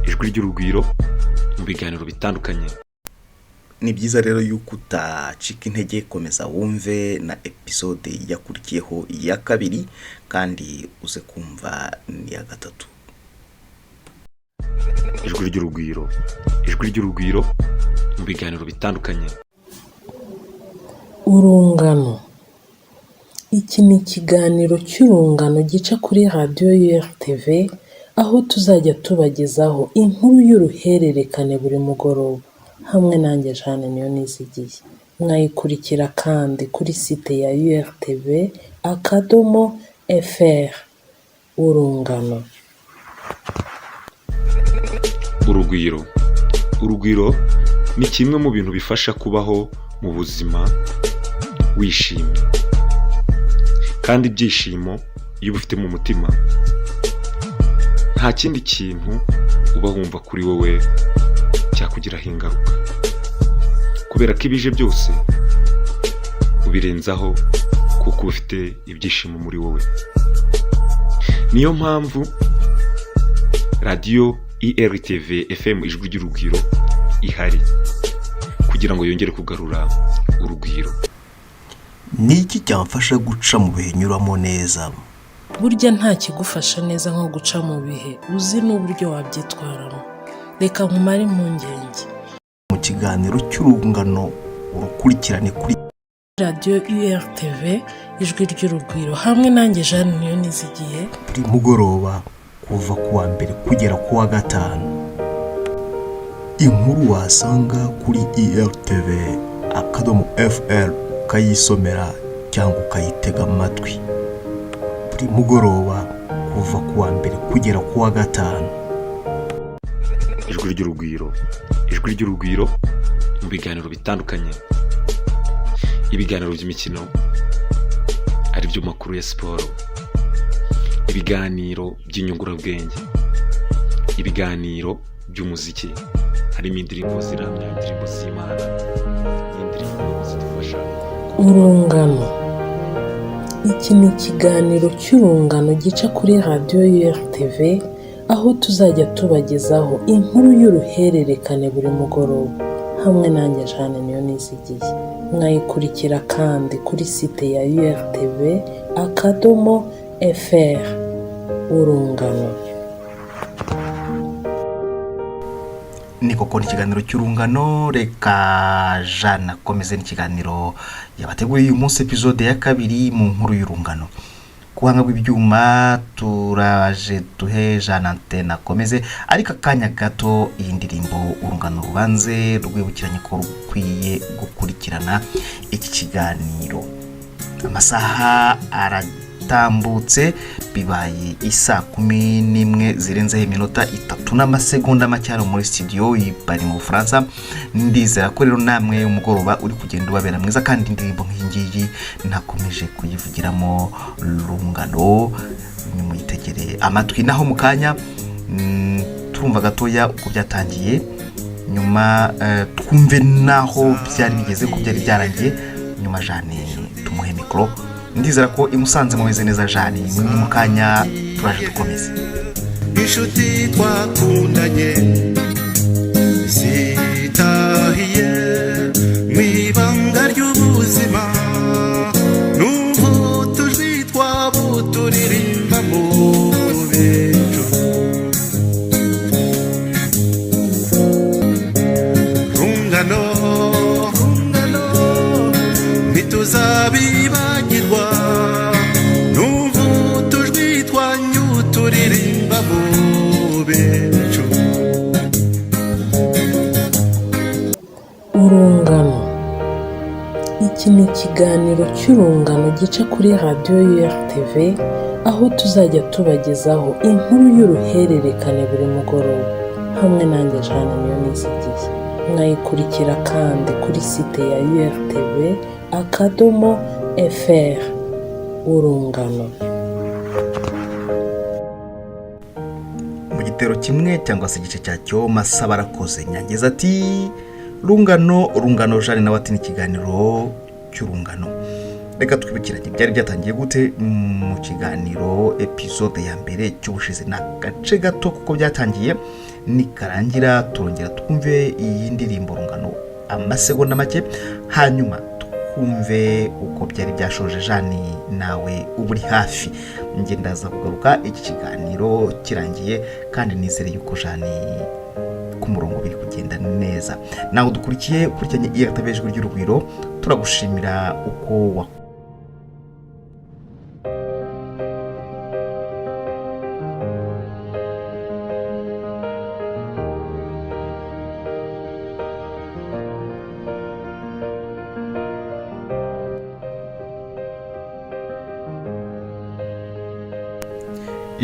ijwi ry'urugwiro mu biganiro bitandukanye. Ni byiza rero yuko utacika intege, komeza wumve na episode yakurikiyeho iya kabiri, kandi uze kumva n'iya gatatu. Ijwi ry'urugwiro, ijwi ry'urugwiro mu biganiro bitandukanye. Urungano. Iki ni ikiganiro cy'urungano gica kuri radiyo URTV, aho tuzajya tubagezaho inkuru y'uruhererekane buri mugoroba, hamwe nanjye Jeanne Niyonizigiye. Mwayikurikira kandi kuri site ya URTV akadomo fr. Urungano. Urugwiro, urugwiro ni kimwe mu bintu bifasha kubaho mu buzima wishimye, kandi ibyishimo iyo ubifite mu mutima nta kindi kintu uba wumva kuri wowe cyakugiraho ingaruka, kubera ko ibije byose ubirenzaho kuko uba ufite ibyishimo muri wowe. Niyo mpamvu radiyo IRTV FM ijwi ry'urugwiro ihari kugira ngo yongere kugarura urugwiro. Ni iki cyamfasha guca mu bihe nyuramo neza? Burya nta kigufasha neza nko guca mu bihe uzi n'uburyo wabyitwaramo. Reka nkumare impungenge. Mu kiganiro cy'urungano, urukurikirane kuri radiyo URTV ijwi ry'urugwiro, hamwe nanjye Jeanne Niyonizigiye, buri mugoroba kuva ku wa mbere kugera ku wa gatanu. Inkuru wasanga kuri IRTV akadomo fr, ukayisomera cyangwa ukayitega amatwi buri mugoroba kuva ku wa mbere kugera ku wa gatanu. Ijwi ry'urugwiro, ijwi ry'urugwiro mu biganiro bitandukanye, ibiganiro by'imikino aribyo makuru ya siporo, ibiganiro by'inyungurabwenge, ibiganiro by'umuziki harimo indirimbo ziramya, indirimbo z'Imana n'indirimbo zidufasha. Urungano. Iki ni ikiganiro cy'urungano gica kuri radiyo URTV, aho tuzajya tubagezaho inkuru y'uruhererekane buri mugoroba, hamwe nanjye Jeanne Niyonizigiye. Mwayikurikira kandi kuri site ya URTV akadomo fr. Urungano. Ni koko ni ikiganiro cy'urungano. Reka Jeanne akomeze n'ikiganiro yabateguriye uyu munsi, episode ya kabiri mu nkuru y'urungano. Ku buhanga bw'ibyuma turaje duhe Jeanne antene akomeze, ariko akanya gato iyi ndirimbo urungano rubanze rwibukiranye ko rukwiye gukurikirana iki kiganiro. Amasaha aratambutse, bibaye isaa 11 zirenzeho iminota 3 n'amasegonda make hano muri studio bari mu Bufaransa. Ndizera ko rero namwe umugoroba uri kugenda ubabera mwiza, kandi indirimbo nk'iyi ngiyi ntakomeje kuyivugiramo rungano, nimuyitegere amatwi. Naho mu kanya turumva gatoya uko byatangiye, nyuma twumve n'aho byari bigeze, ko byari byarangiye. Nyuma Jeanne tumuhe mikoro. Ndizera ko i Musanze mumeze neza. Jeanne, ni mu kanya turaje dukomeze. Inshuti twakundanye zitahiye mu ibanga ry'ubuzima, numva utujwi twabo turirimba mu bicu. Rungano, rungano, ntituzabibagirwa, numva utujwi twanyu turirimba mu bicu. Urungano. Iki ni ikiganiro cy'urungano gica kuri radiyo URTV, aho tuzajya tubagezaho inkuru y'uruhererekane buri mugoroba, Hamwe nanjye Jeanne Niyonizigiye. Mwayikurikira kandi kuri site ya URTV akadomo fr. Urungano. Mu gitero kimwe cyangwa se igice cyacyo, Masaba arakoze. Nyangeza ati rungano rungano. Jeanne nawe ati ni ikiganiro cy'urungano. Reka twibukiranye byari byatangiye gute mu kiganiro episode ya mbere cy'ubushize. Ni agace gato kuko byatangiye, nikarangira turongera twumve iyi ndirimbo rungano amasegonda make, hanyuma twumve uko byari byashoje. Jeanne nawe uba uri hafi, njye ndaza kugaruka iki kiganiro kirangiye, kandi nizere yuko Jeanne ku murongo biri kugenda neza. Nawe dukurikiye, ukurikiranye iya Ijwi ry'Urugwiro, turagushimira uko wa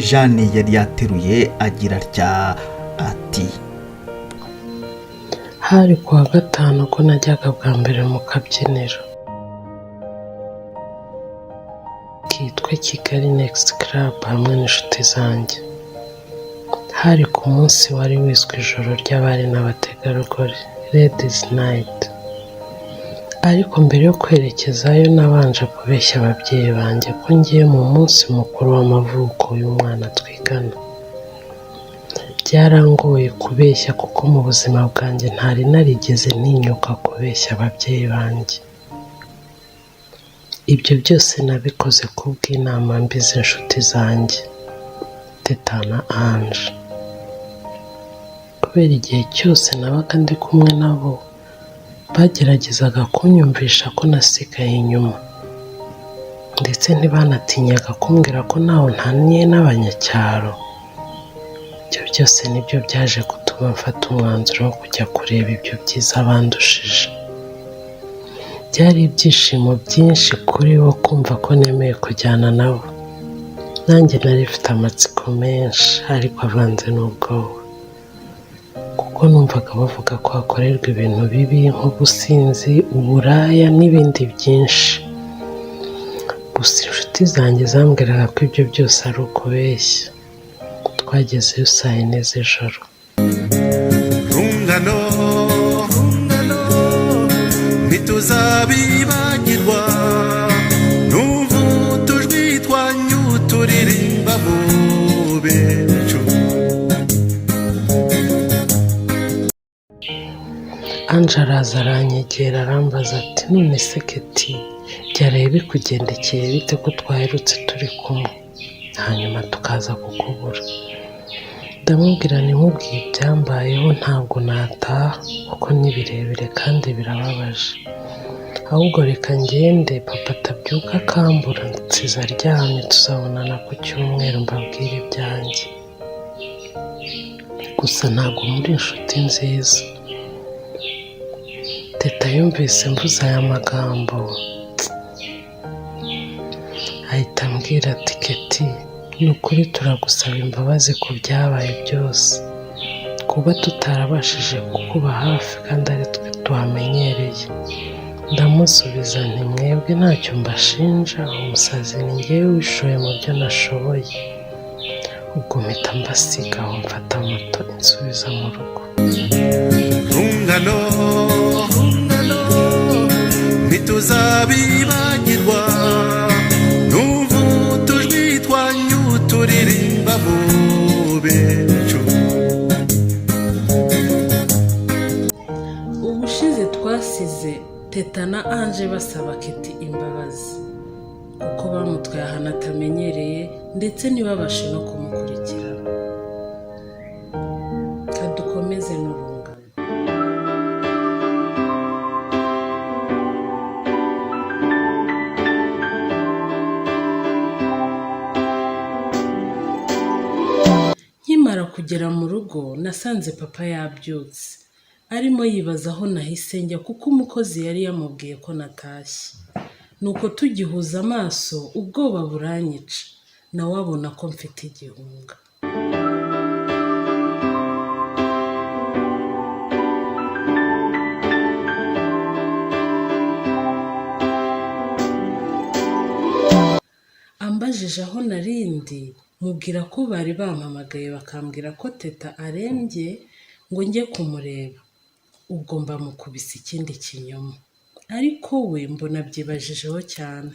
Jeanne yari yateruye agira atya ati: Hari ku wa gatanu ko najyaga bwa mbere mu kabyiniro kitwa Kigali Next Club hamwe n'inshuti zanjye. Hari ku munsi wari wiswe ijoro ry'abari n'abategarugori, Ladies Night. Ariko mbere yo kwerekezayo nabanje kubeshya ababyeyi banjye ko ngiye mu munsi mukuru w'amavuko y'umwana twigana. Byarangoye kubeshya kuko mu buzima bwanjye ntari narigeze ntinyuka kubeshya ababyeyi banjye. Ibyo byose nabikoze kubw'inama mbi z'inshuti zanjye, Teta na Ange. Kubera igihe cyose nabaga ndi kumwe nabo, bageragezaga kunyumvisha ko nasigaye inyuma, ndetse ntibanatinyaga kumbwira ko ntaho ntaniye n'abanyacyaro. Ibyo byose nibyo byaje gutuma mfata umwanzuro wo kujya kureba ibyo byiza bandushije. Byari ibyishimo byinshi kuri bo kumva ko nemeye kujyana nabo. Nanjye nari mfite amatsiko menshi ariko avanze n'ubwoba, kuko numvaga bavuga ko hakorerwa ibintu bibi nk'ubusinzi, uburaya n'ibindi byinshi. Gusa inshuti zanjye zambwiraga ko ibyo byose ari ukubeshya. Twagezeyo saa yine z'ijoro. Rungano rungano, ntituzabibagirwa, numva utujwi twanyu turirimba mu bicu. Ange araza aranyegera arambaza ati: "None se Keti, byaraye bikugendekeye bite ko twaherutse turi kumwe hanyuma tukaza kukubura?" Ndamubwira nti: "Nkubwiye ibyambayeho ntabwo nataha kuko ni birebire kandi birababaje. Ahubwo reka ngende papa atabyuka akambura, nsize aryamye. Tuzabonana ku cyumweru mbabwire ibyanjye. Gusa ntabwo muri inshuti nziza." Teta yumvise mvuze aya magambo ahita ambwira ati: "Keti, ni ukuri turagusaba imbabazi ku byabaye byose, kuba tutarabashije kukuba hafi kandi ari twe tuhamenyereye." Ndamusubiza nti: "Mwebwe ntacyo mbashinja, umusazi ni njyewe wishoye mu byo nashoboye." Ubwo mpita mbasiga aho, mfata moto insubiza mu rugo. Rungano rungano, ntituzabibagirwa, numva utujwi twanyu turirimba mu bicu. Ubushize twasize Teta na Ange basaba Keti imbabazi kuko bamutwaye ahantu atamenyereye, ndetse ntibabashe no kumukurikirana. Kadukomeze n'urungano. Nkimara kugera mu rugo nasanze papa yabyutse arimo yibaza aho nahise njya, kuko umukozi yari yamubwiye ko natashye. Nuko tugihuza amaso ubwoba buranyica, nawe abona ko mfite igihunga. Ambajije aho nari ndi, mubwira ko bari bampamagaye bakambwira ko Teta arembye ngo njye kumureba. Ubwo mba mukubise ikindi kinyoma. Ariko we mbona abyibajijeho cyane.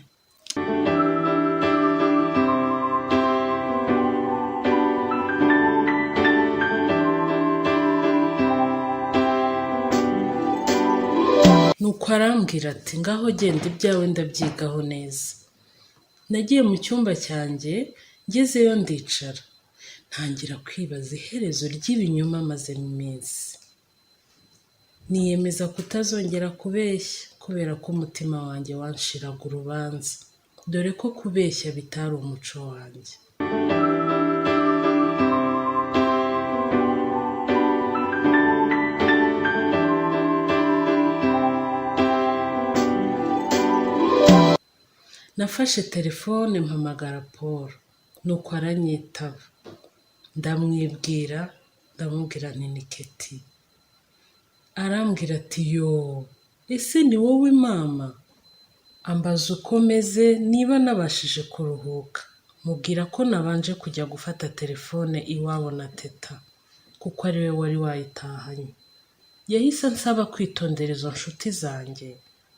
Nuko arambwira ati ngaho genda ibyawe ndabyigaho neza. Nagiye mu cyumba cyanjye, ngezeyo ndicara. Ntangira kwibaza iherezo ry'ibinyoma mazemo iminsi. Niyemeza kutazongera kubeshya kubera ko umutima wanjye wanshiraga urubanza, dore ko kubeshya bitari umuco wanjye. Nafashe telefone mpamagara Paul, nuko aranyitaba. Ndamwibwira, ndamubwira nti ni Keti. Arambwira ati yoo, ese ni wowe mama? Ambaza uko meze niba nabashije kuruhuka. Mubwira ko nabanje kujya gufata telefone iwabo na Teta, kuko ari we wari wayitahanye. Yahise ansaba kwitondera izo nshuti zanjye,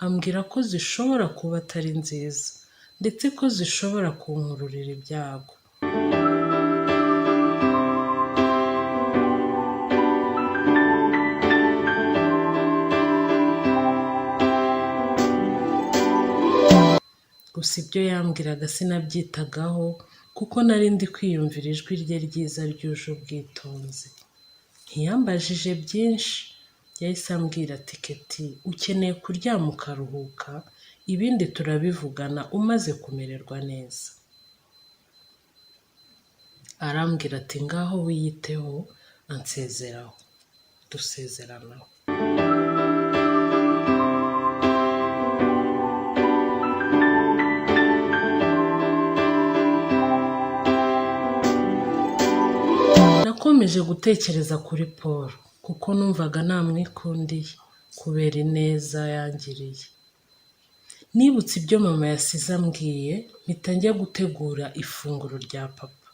ambwira ko zishobora kuba atari nziza, ndetse ko zishobora kunkururira ibyago. Gusa ibyo yambwiraga sinabyitagaho kuko nari ndi kwiyumvira ijwi rye ryiza ryuje ubwitonzi. Ntiyambajije byinshi, yahise ambwira ati Keti ukeneye kuryama ukaruhuka, ibindi turabivugana umaze kumererwa neza. Arambwira ati ngaho wiyiteho, ansezeraho. Dusezeranaho. Nakomeje gutekereza kuri Paul kuko numvaga namwikundiye kubera ineza yangiriye. Nibutse ibyo mama yasize ambwiye, mpita njya gutegura ifunguro rya papa.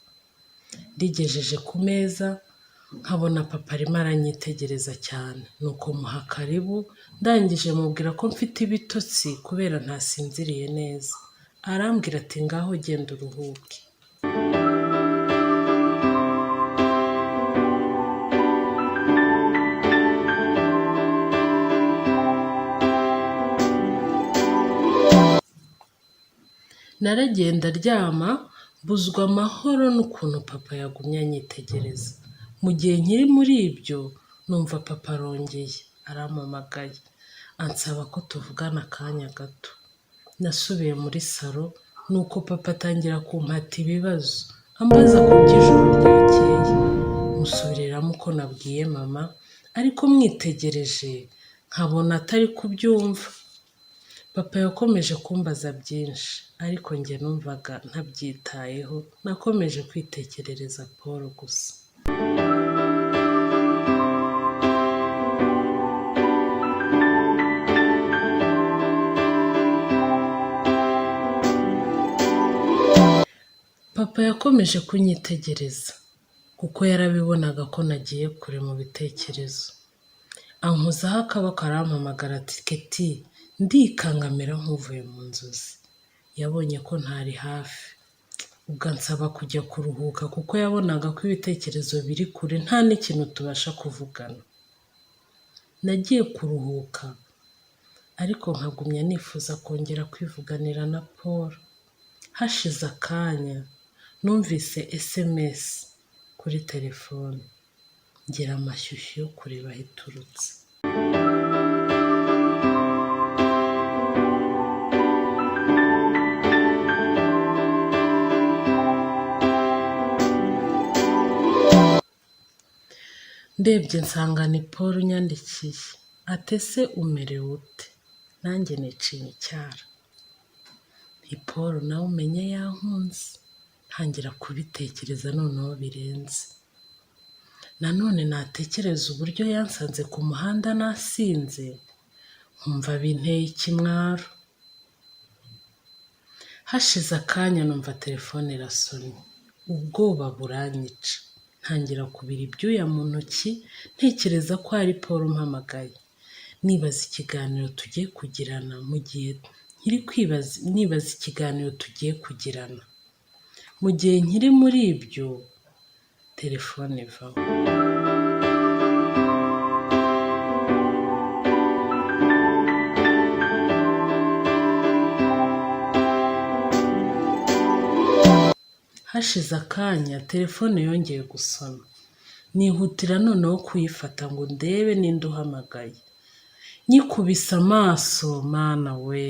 Ndigejeje ku meza, nkabona papa arimo aranyitegereza cyane, nuko muha karibu, ndangije mubwira ko mfite ibitotsi kubera ntasinziriye neza. Arambwira ati ngaho genda uruhuke. Naragiye ndaryama, mbuzwa amahoro n'ukuntu papa yagumye anyitegereza. Mu gihe nkiri muri ibyo, numva papa arongeye, arampamagaye, ansaba ko tuvugana akanya gato. Nasubiye muri salo, nuko papa atangira kumpata ibibazo, ambaza ku by'ijoro ryakeye. Musubiriramo uko nabwiye mama, ariko mwitegereje nkabona atari kubyumva. Papa yakomeje kumbaza byinshi, ariko njye numvaga ntabyitayeho, nakomeje kwitekerereza Paul gusa. Papa yakomeje kunyitegereza, kuko yarabibonaga ko nagiye kure mu bitekerezo. Ankozaho akaboko arampamagara ati Keti, ndikangamira nk'uvuye mu nzozi. Yabonye ko ntari hafi, ubwo ansaba kujya kuruhuka kuko yabonaga ko ibitekerezo biri kure nta n'ikintu tubasha kuvugana. Nagiye kuruhuka, ariko nkagumya nifuza kongera kwivuganira na Paul. Hashize akanya, numvise SMS kuri telefone, ngira amashyushyu yo kureba aho iturutse. Ndebye nsanga ni Paul unyandikiye, ati ese umerewe ute? Nanjye nicinya icyara. Nti Paul nawe umenye yankunze, ntangira kubitekereza noneho birenze. Nanone natekereza uburyo yansanze ku muhanda nasinze, nkumva binteye ikimwaro. Hashize akanya numva telefone irasonnye, ubwoba buranyica, ntangira kubira ibyuya mu ntoki, ntekereza ko ari Paul umpamagaye, nibaza ikiganiro tugiye kugirana mu gihe nkiri kwibaza nibaza ikiganiro tugiye kugirana. Mu gihe nkiri muri ibyo, telefone ivaho. Hashize akanya telefone yongeye gusona, nihutira noneho kuyifata ngo ndebe ninde uhamagaye, nyikubise amaso mana we!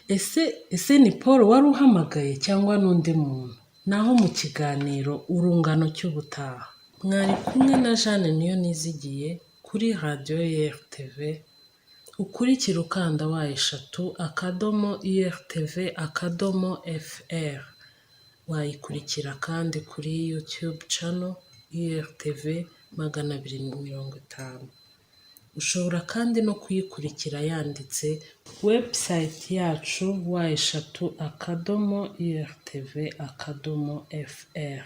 Ese ni Paul wari uhamagaye cyangwa n'undi muntu? Naho mu kiganiro Urungano cy'ubutaha. Mwari kumwe na Jeanne Niyonizigiye kuri radiyo URTV, ukurikire ukanda www.urtv.fr. Wayikurikira kandi kuri YouTube channel URTV 250. Ushobora kandi no kuyikurikira yanditse website yacu www.urtv.fr.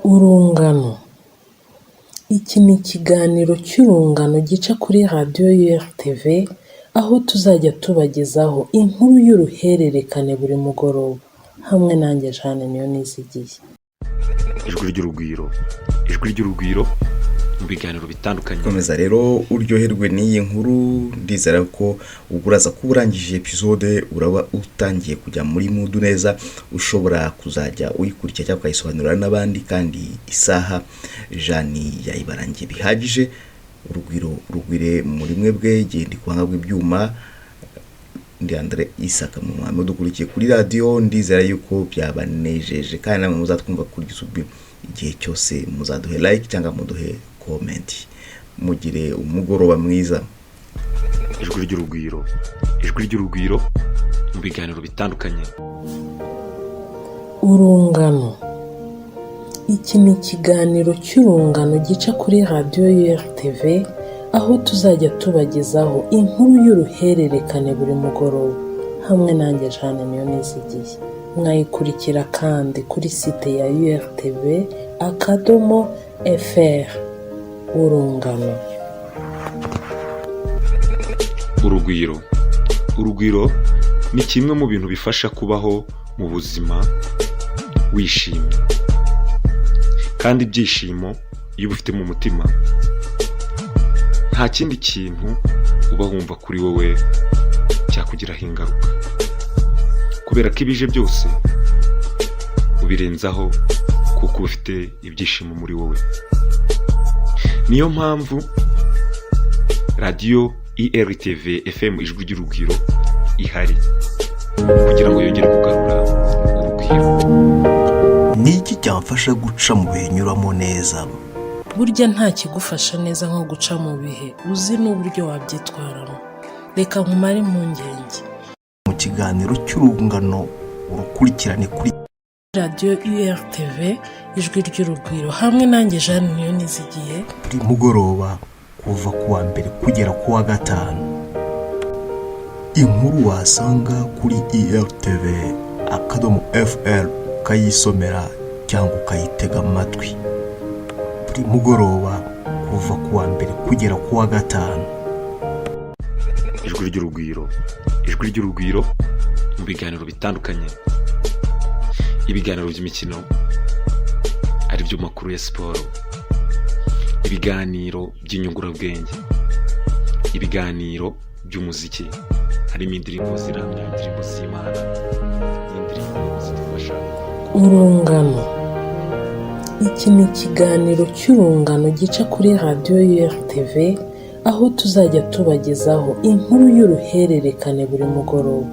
Urungano. Iki ni ikiganiro cy'urungano gica kuri radiyo URTV, aho tuzajya tubagezaho inkuru y'uruhererekane buri mugoroba, hamwe nanjye Jeanne Niyonizigiye. Ijwi ry'urugwiro, ijwi ry'urugwiro mu biganiro bitandukanye. Komeza rero uryoherwe n'iyi nkuru. Ndizera ko ubwo uraza kuba urangije episode, uraba utangiye kujya muri mood neza, ushobora kuzajya uyikurikira cyangwa ukayisobanurira n'abandi. Kandi isaha Jani yayibarangiye bihagije. Urugwiro rugwire muri mwebwe. Genda ikuhanga bw'ibyuma, ndi Andre Isaka mu mwami dukurikiye kuri radiyo. Ndizera yuko byabanejeje, kandi namwe muzatwumva kuri YouTube igihe cyose, muzaduhe like cyangwa muduhe comment. Mugire umugoroba mwiza. Ijwi ry'urugwiro, ijwi ry'urugwiro mu biganiro bitandukanye. Urungano. Iki ni ikiganiro cy'urungano gica kuri radiyo URTV, aho tuzajya tubagezaho inkuru y'uruhererekane buri mugoroba, hamwe nanjye Jeanne Niyonizigiye. Mwayikurikira kandi kuri site ya URTV.fr. Urungano. Urugwiro, urugwiro ni kimwe mu bintu bifasha kubaho mu buzima wishimye, kandi ibyishimo iyo ubifite mu mutima, nta kindi kintu uba wumva kuri wowe cyakugiraho ingaruka, kubera ko ibije byose ubirenzaho, kuko uba ufite ibyishimo muri wowe. Niyo mpamvu radiyo IRTV FM Ijwi ry'Urugwiro ihari kugira ngo yongere kugarura urugwiro. Ni iki cyamfasha guca mu bihe nyuramo neza? Burya nta kigufasha neza nko guca mu bihe uzi n'uburyo wabyitwaramo. Reka nkumare impungenge. Mu kiganiro cy'urungano, urukurikirane kuri radiyo URTV Ijwi ry'Urugwiro, hamwe nanjye Jeanne Niyonizigiye, buri mugoroba kuva ku wa mbere kugera ku wa gatanu. Inkuru wasanga kuri irtv.fr, ukayisomera cyangwa ukayitega amatwi buri mugoroba kuva ku wa mbere kugera ku wa gatanu. Ijwi ry'Urugwiro, ijwi ry'urugwiro mu biganiro bitandukanye, ibiganiro by'imikino ari byo makuru ya siporo, ibiganiro by'inyungurabwenge, ibiganiro by'umuziki, harimo indirimbo ziramya, indirimbo z'Imana n'indirimbo zidufasha. Urungano. Iki ni ikiganiro cy'urungano gica kuri radiyo URTV, aho tuzajya tubagezaho inkuru y'uruhererekane buri mugoroba,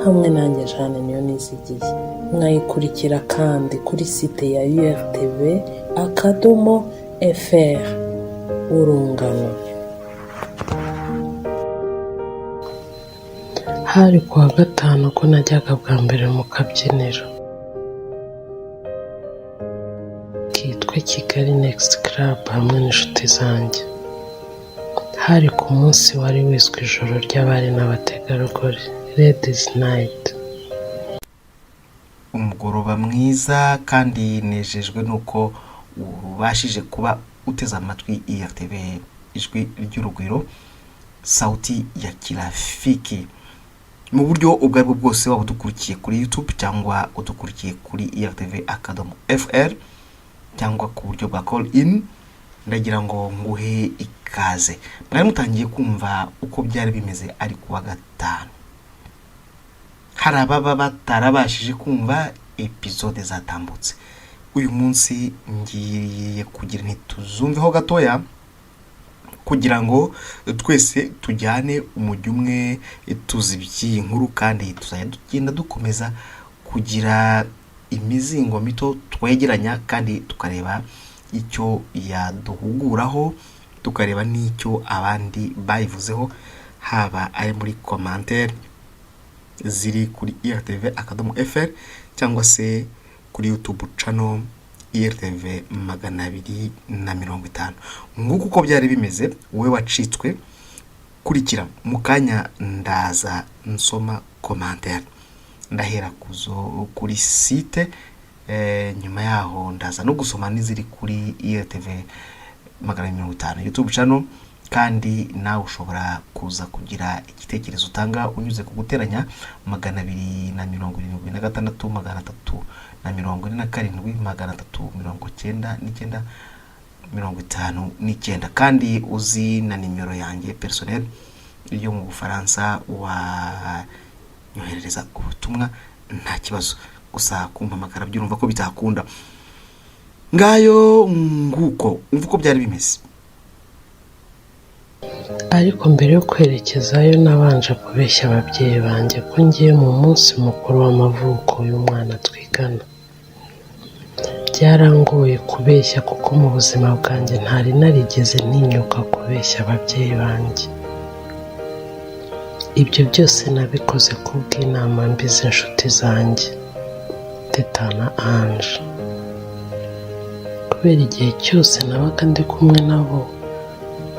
hamwe nanjye Jeanne Niyonizigiye. Mwayikurikira kandi kuri site ya URTV.fr. Urungano. Hari ku wa gatanu ko najyaga bwa mbere mu kabyiniro kitwa Kigali Next Club hamwe n'inshuti zanjye. Hari ku munsi wari wiswe ijoro ry'abari n'abategarugori, Ladies Night. Umugoroba mwiza, kandi nejejwe nuko ubashije kuba uteze amatwi IRTV, ijwi ry'urugwiro, sauti ya kirafiki. Mu buryo ubwo aribwo bwose, waba udukurikiye kuri YouTube cyangwa udukurikiye kuri IRTV akadomo fr cyangwa ku buryo bwa call in, ndagira ngo nguhe ikaze. Mwari mutangiye kumva uko byari bimeze ari kuwa gatanu. Hari ababa batarabashije kumva episode zatambutse, uyu munsi ngiye kugira ntituzumveho gatoya kugira ngo twese tujyane umujyi umwe, tuzi iby'iyi nkuru, kandi tuzajya tugenda dukomeza kugira imizingo mito twegeranya, kandi tukareba icyo yaduhuguraho, tukareba n'icyo abandi bayivuzeho, haba ari muri commentaire ziri kuri IRTV akadomo fr cyangwa se kuri YouTube channel IRTV 250. Nguko uko byari bimeze. Wowe wacitswe, kurikira mu kanya, ndaza nsoma commentaire. Ndahera kuzo kuri site, nyuma yaho ndaza no gusoma n'iziri kuri IRTV 250 YouTube channel. Kandi nawe ushobora kuza kugira igitekerezo utanga unyuze ku guteranya 276 347 399 59. Kandi uzi na nimero yanjye personnel yo mu Bufaransa, wanyoherereza ubutumwa nta kibazo. Gusa kumpamagara byurumva ko bitakunda. Ngayo nguko, umva uko byari bimeze. Ariko mbere yo kwerekezayo nabanje kubeshya ababyeyi banjye ko ngiye mu munsi mukuru w'amavuko y'umwana twigana. Byarangoye kubeshya kuko mu buzima bwanjye ntari narigeze ntinyuka kubeshya ababyeyi banjye. Ibyo byose nabikoze kubw'inama mbi z'inshuti zanjye, Teta na Ange. Kubera igihe cyose nabaga ndi kumwe nabo,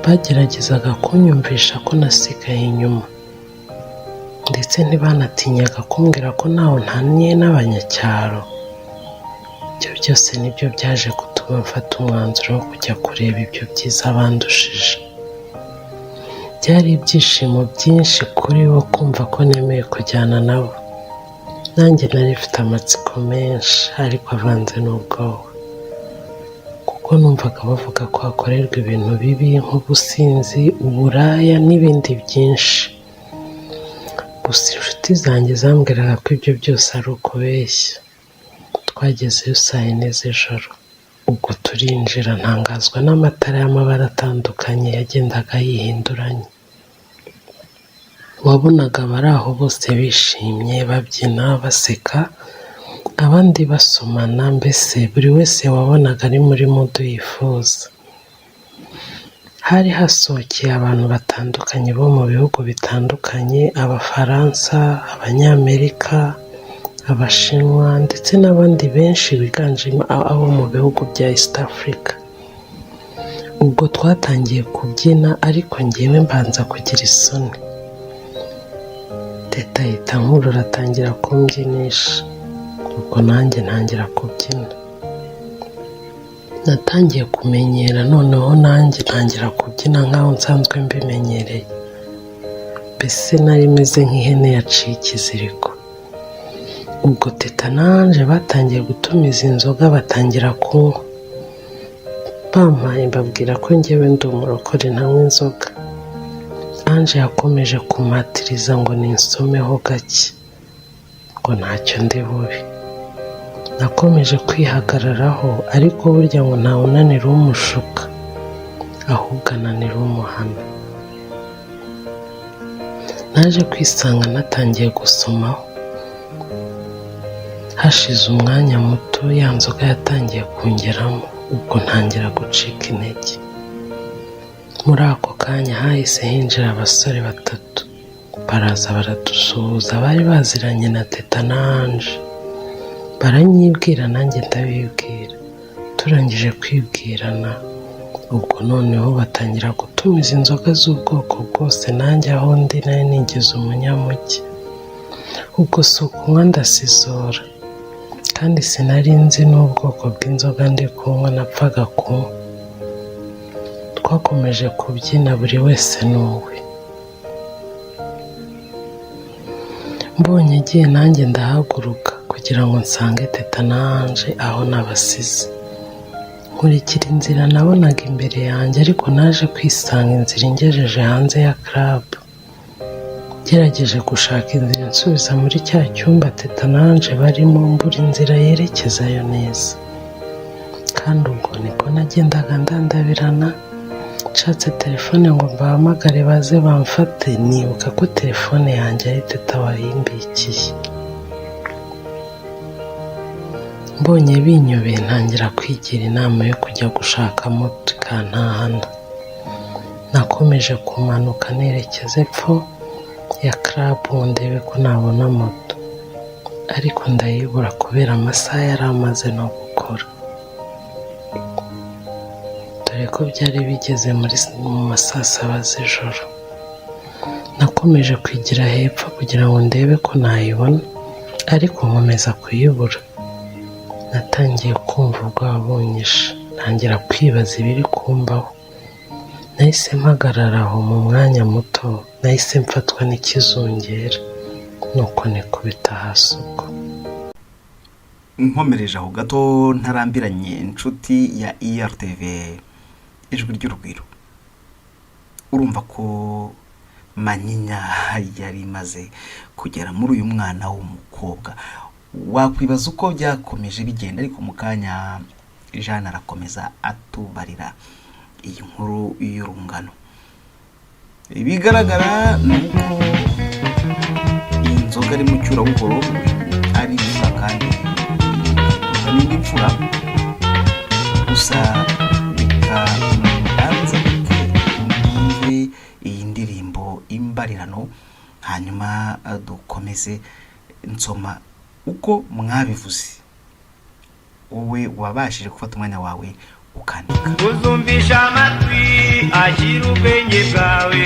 bageragezaga kunyumvisha ko nasigaye inyuma, ndetse ntibanatinyaga kumbwira ko ntaho ntaniye n'abanyacyaro. Ibyo byose nibyo byaje gutuma mfata umwanzuro wo kujya kureba ibyo byiza bandushije. Byari ibyishimo byinshi kuri bo kumva ko nemeye kujyana nabo. Nanjye nari mfite amatsiko menshi ariko avanze n'ubwoba, kuko numvaga bavuga ko hakorerwa ibintu bibi nk'ubusinzi, uburaya n'ibindi byinshi. Gusa inshuti zanjye zambwiraga ko ibyo byose ari ukubeshya. Twagezeyo saa yine z'ijoro, ubwo turinjira, ntangazwa n'amatara y'amabara atandukanye yagendaga yihinduranya. Wabonaga abari aho bose bishimye, babyina, baseka, abandi basomana, mbese buri wese wabonaga ari muri mood yifuza. Hari hasohokeye abantu batandukanye bo mu bihugu bitandukanye: Abafaransa, Abanyamerika, Abashinwa ndetse n'abandi benshi biganjemo abo mu bihugu bya East Africa. Ubwo twatangiye kubyina, ariko njyewe mbanza kugira isoni. Teta ahita ankurura atangira kumbyinisha, ubwo nanjye ntangira kubyina. Natangiye kumenyera, noneho nanjye ntangira kubyina nkaho nsanzwe mbimenyereye. Mbese nari meze nk'ihene yaciye ikiziriko. Ubwo Teta na Ange batangiye gutumiza inzoga, batangira kunywa. Bampaye, mbabwira ko njyewe ndi umurokore ntanywa inzoga. Ange yakomeje kumpatiriza ngo ninsomeho gake, ngo ntacyo ndi bube. Nakomeje kwihagararaho, ariko burya ngo ntawunanira umushuka, ahubwo ananira umuhana. Naje kwisanga natangiye gusomaho. Hashize umwanya muto ya nzoga yatangiye kungeramo, ubwo ntangira gucika intege. Muri ako kanya hahise hinjira abasore batatu, baraza baradusuhuza, bari baziranye na Teta na Ange. Baranyibwira nanjye ndabibwira. Turangije kwibwirana, ubwo noneho batangira gutumiza inzoga z'ubwoko bwose, nanjye aho ndi nari nigize umunyamugi. Ubwo si ukunywa ndasizora, kandi sinari nzi n'ubwoko bw'inzoga ndi kunywa, napfaga kunywa. Twakomeje kubyina buri wese n'uwe. Mbonye agiye nanjye ndahaguruka kugira ngo nsange Teta na Ange aho nabasize. Nkurikira inzira nabonaga imbere yanjye, ariko naje kwisanga inzira ingejeje hanze ya club. Ngerageje gushaka inzira insubiza muri cya cyumba Teta na Ange barimo, mbura inzira yerekezayo neza. Kandi ubwo niko nagendaga ndandabirana, nshatse telefone ngo mbahamagare baze bamfate, nibuka ko telefone yanjye ari Teta wayimbikiye. Mbonye binyobeye ntangira kwigira inama yo kujya gushaka moto ikantahana. Nakomeje kumanuka nerekeza epfo ya club ngo ndebe ko nabona moto, ariko ndayibura kubera amasaha yari amaze no gukora, dore ko byari bigeze mu ma saa saba z'ijoro. Nakomeje kwigira hepfo kugira ngo ndebe ko nayibona, ariko nkomeza kuyibura. Natangiye kumva ubwoba bunyishe, ntangira kwibaza ibiri kumbaho. Nahise mpagarara aho mu mwanya muto, nahise mfatwa n'ikizungera, nuko nikubita hasi ubwo. Nkomereje aho gato ntarambiranye, inshuti ya ERTV Ijwi ry'Urugwiro, urumva ko manyinya yari imaze kugera muri uyu mwana w'umukobwa. Wakwibaza uko byakomeje bigenda, ariko mu kanya Jeanne arakomeza atubarira iyi nkuru y'urungano. Ibigaragara ni uko iyi nzoga ari mu cyurabuhoro, ari imfura, kandi n'indi mfura gusa. Reka mbanze mwumve iyi ndirimbo imbarirano, hanyuma dukomeze nsoma uko mwabivuze, wowe wabashije gufata umwanya wawe ukandika. Uzumvisha amatwi, ashyira ubwenge bwawe,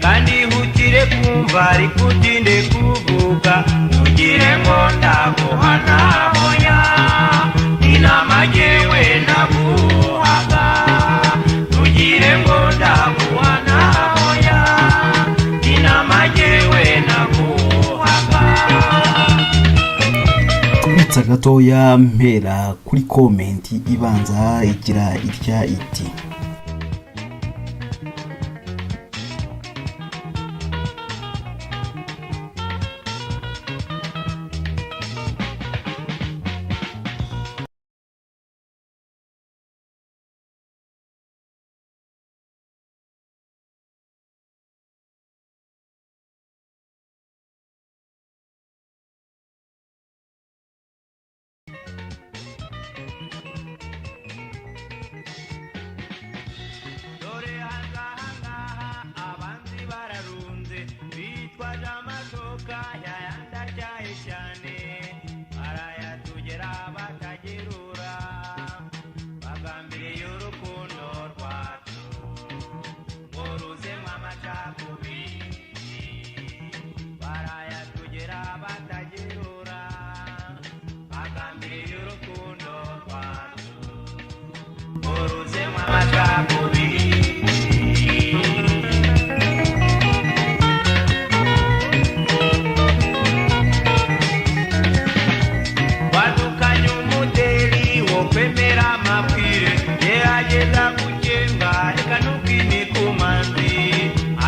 kandi ihutire kumva ariko utinde kuvuga. Ntugire ngo ndaguhana, hoya, inama jyewe naguhaga. Ntugire ngo ndaguhana, hoya, inama jyewe naguhaga. Twitsa gatoya, mpera kuri comment ibanza igira itya iti: Dore ahangaha abanzi bararunze, bitwaje amashoka yayandi atyaye cyane, barayatugera batagerura, bagambiriye urukundo rwacu ngo ruzemo amacakubiri. Barayatugera batagerura, bagambiriye urukundo rwacu ngo ruzemo amacakubiri. Wadukanye umudeli wo kwemera amabwire, gerageza gukenga, reka ntukwime ku manzi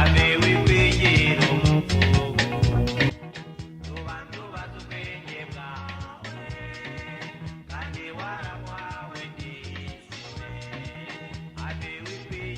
ave wikwegera umukubu. Tubanze ubaze ubwenge bwawe, kandi waramwawe disiwe ave wikwegera.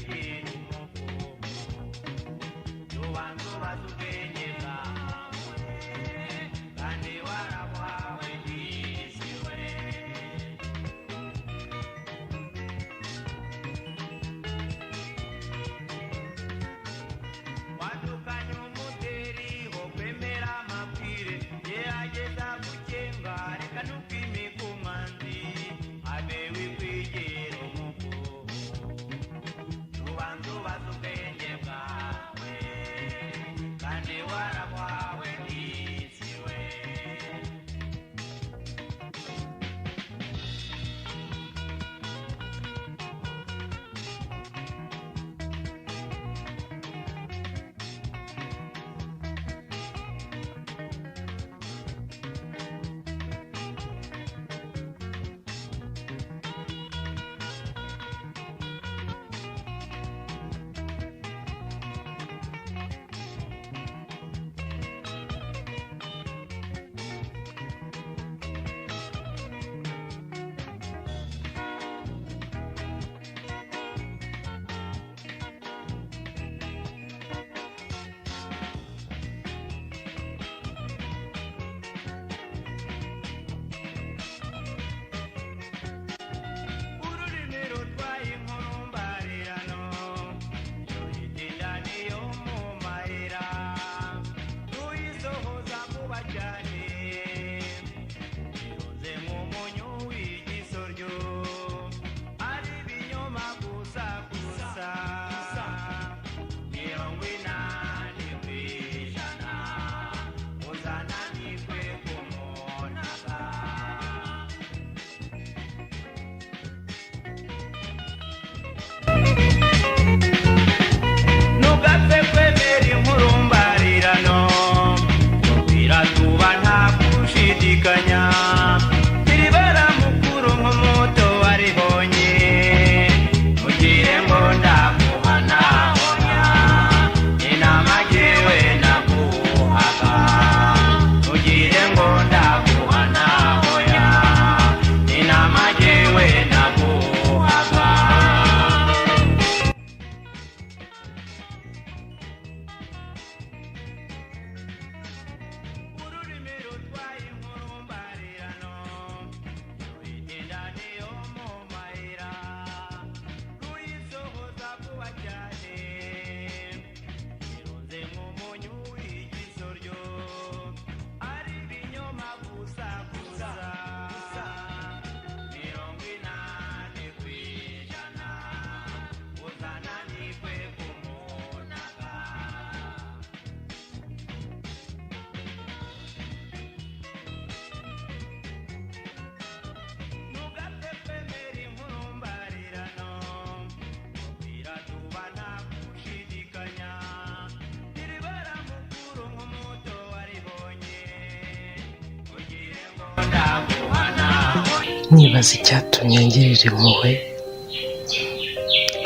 Nibaza icyatumye ngirira impuhwe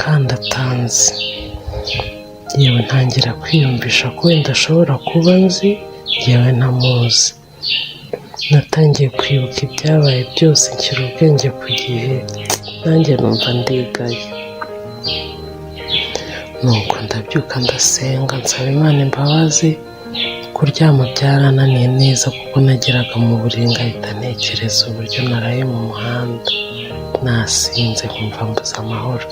kandi atanzi. Yewe ntangira kwiyumvisha ko wenda ashobora kuba nzi yewe ntamuzi. Natangiye kwibuka ibyabaye byose nshyira ubwenge ku gihe, nanjye numva ndigaye. Nuko ndabyuka ndasenga nsaba Imana imbabazi, kuryama byarananiye neza kuko nageraga mu buriri ngahita ntekereza uburyo naraye mu muhanda, nasinze nkumva mbuze amahoro.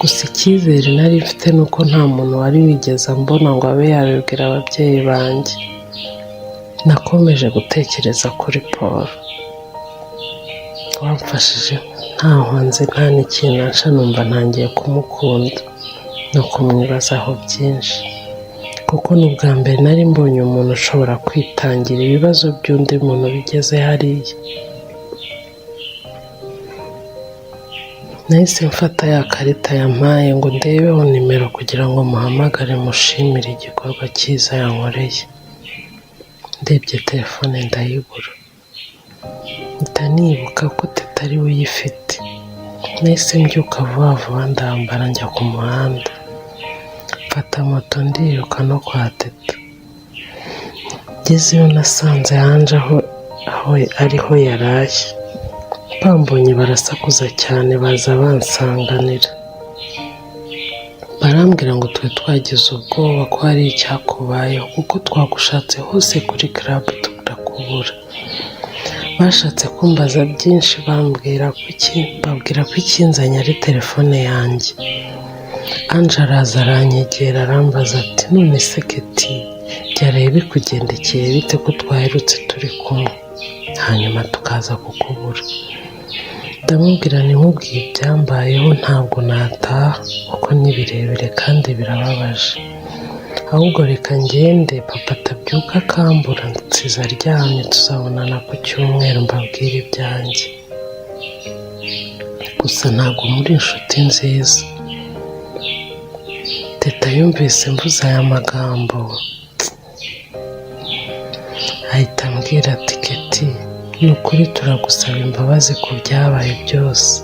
Gusa icyizere nari mfite ni uko nta muntu wari wigeze ambona ngo abe yabibwira ababyeyi banjye. Nakomeje gutekereza kuri Paul wamfashije ntaho nzi nta n'ikintu ansha, numva ntangiye kumukunda no kumwibazaho byinshi, kuko ni ubwa mbere nari mbonye umuntu ushobora kwitangira ibibazo by'undi muntu bigeze hariya. Nahise mfata ya karita yampaye ngo ndebeho nimero kugira ngo muhamagare mushimire igikorwa cyiza yankoreye. Ndebye telefone ndayibura, mpita nibuka ko Teta ari we uyifite. Nahise mbyuka vuba vuba ndambara njya ku muhanda, mfata moto ndiruka no kwa Teta. Ngezeyo nasanze hanze aho ariho yaraye. Bambonye barasakuza cyane baza bansanganira, barambwira ngo twe twagize ubwoba ko hari icyakubayeho kuko twagushatse hose kuri club turakubura. Bashatse kumbaza byinshi bambwira ko ikinzanye ari telefone yanjye. Ange araza aranyegera arambaza ati none se Keti byaraye bikugendekeye bite ko twaherutse turi kumwe hanyuma tukaza kukubura? Ndamubwira nti nkubwiye ibyambayeho ntabwo nataha kuko ni birebire kandi birababaje, ahubwo reka ngende papa atabyuka akambura, nsize aryamye, tuzabonana ku cyumweru mbabwire ibyanjye. Gusa ntabwo muri inshuti nziza. Teta yumvise mvuze aya magambo ahita ambwira ati Keti ni ukuri turagusaba imbabazi ku byabaye byose,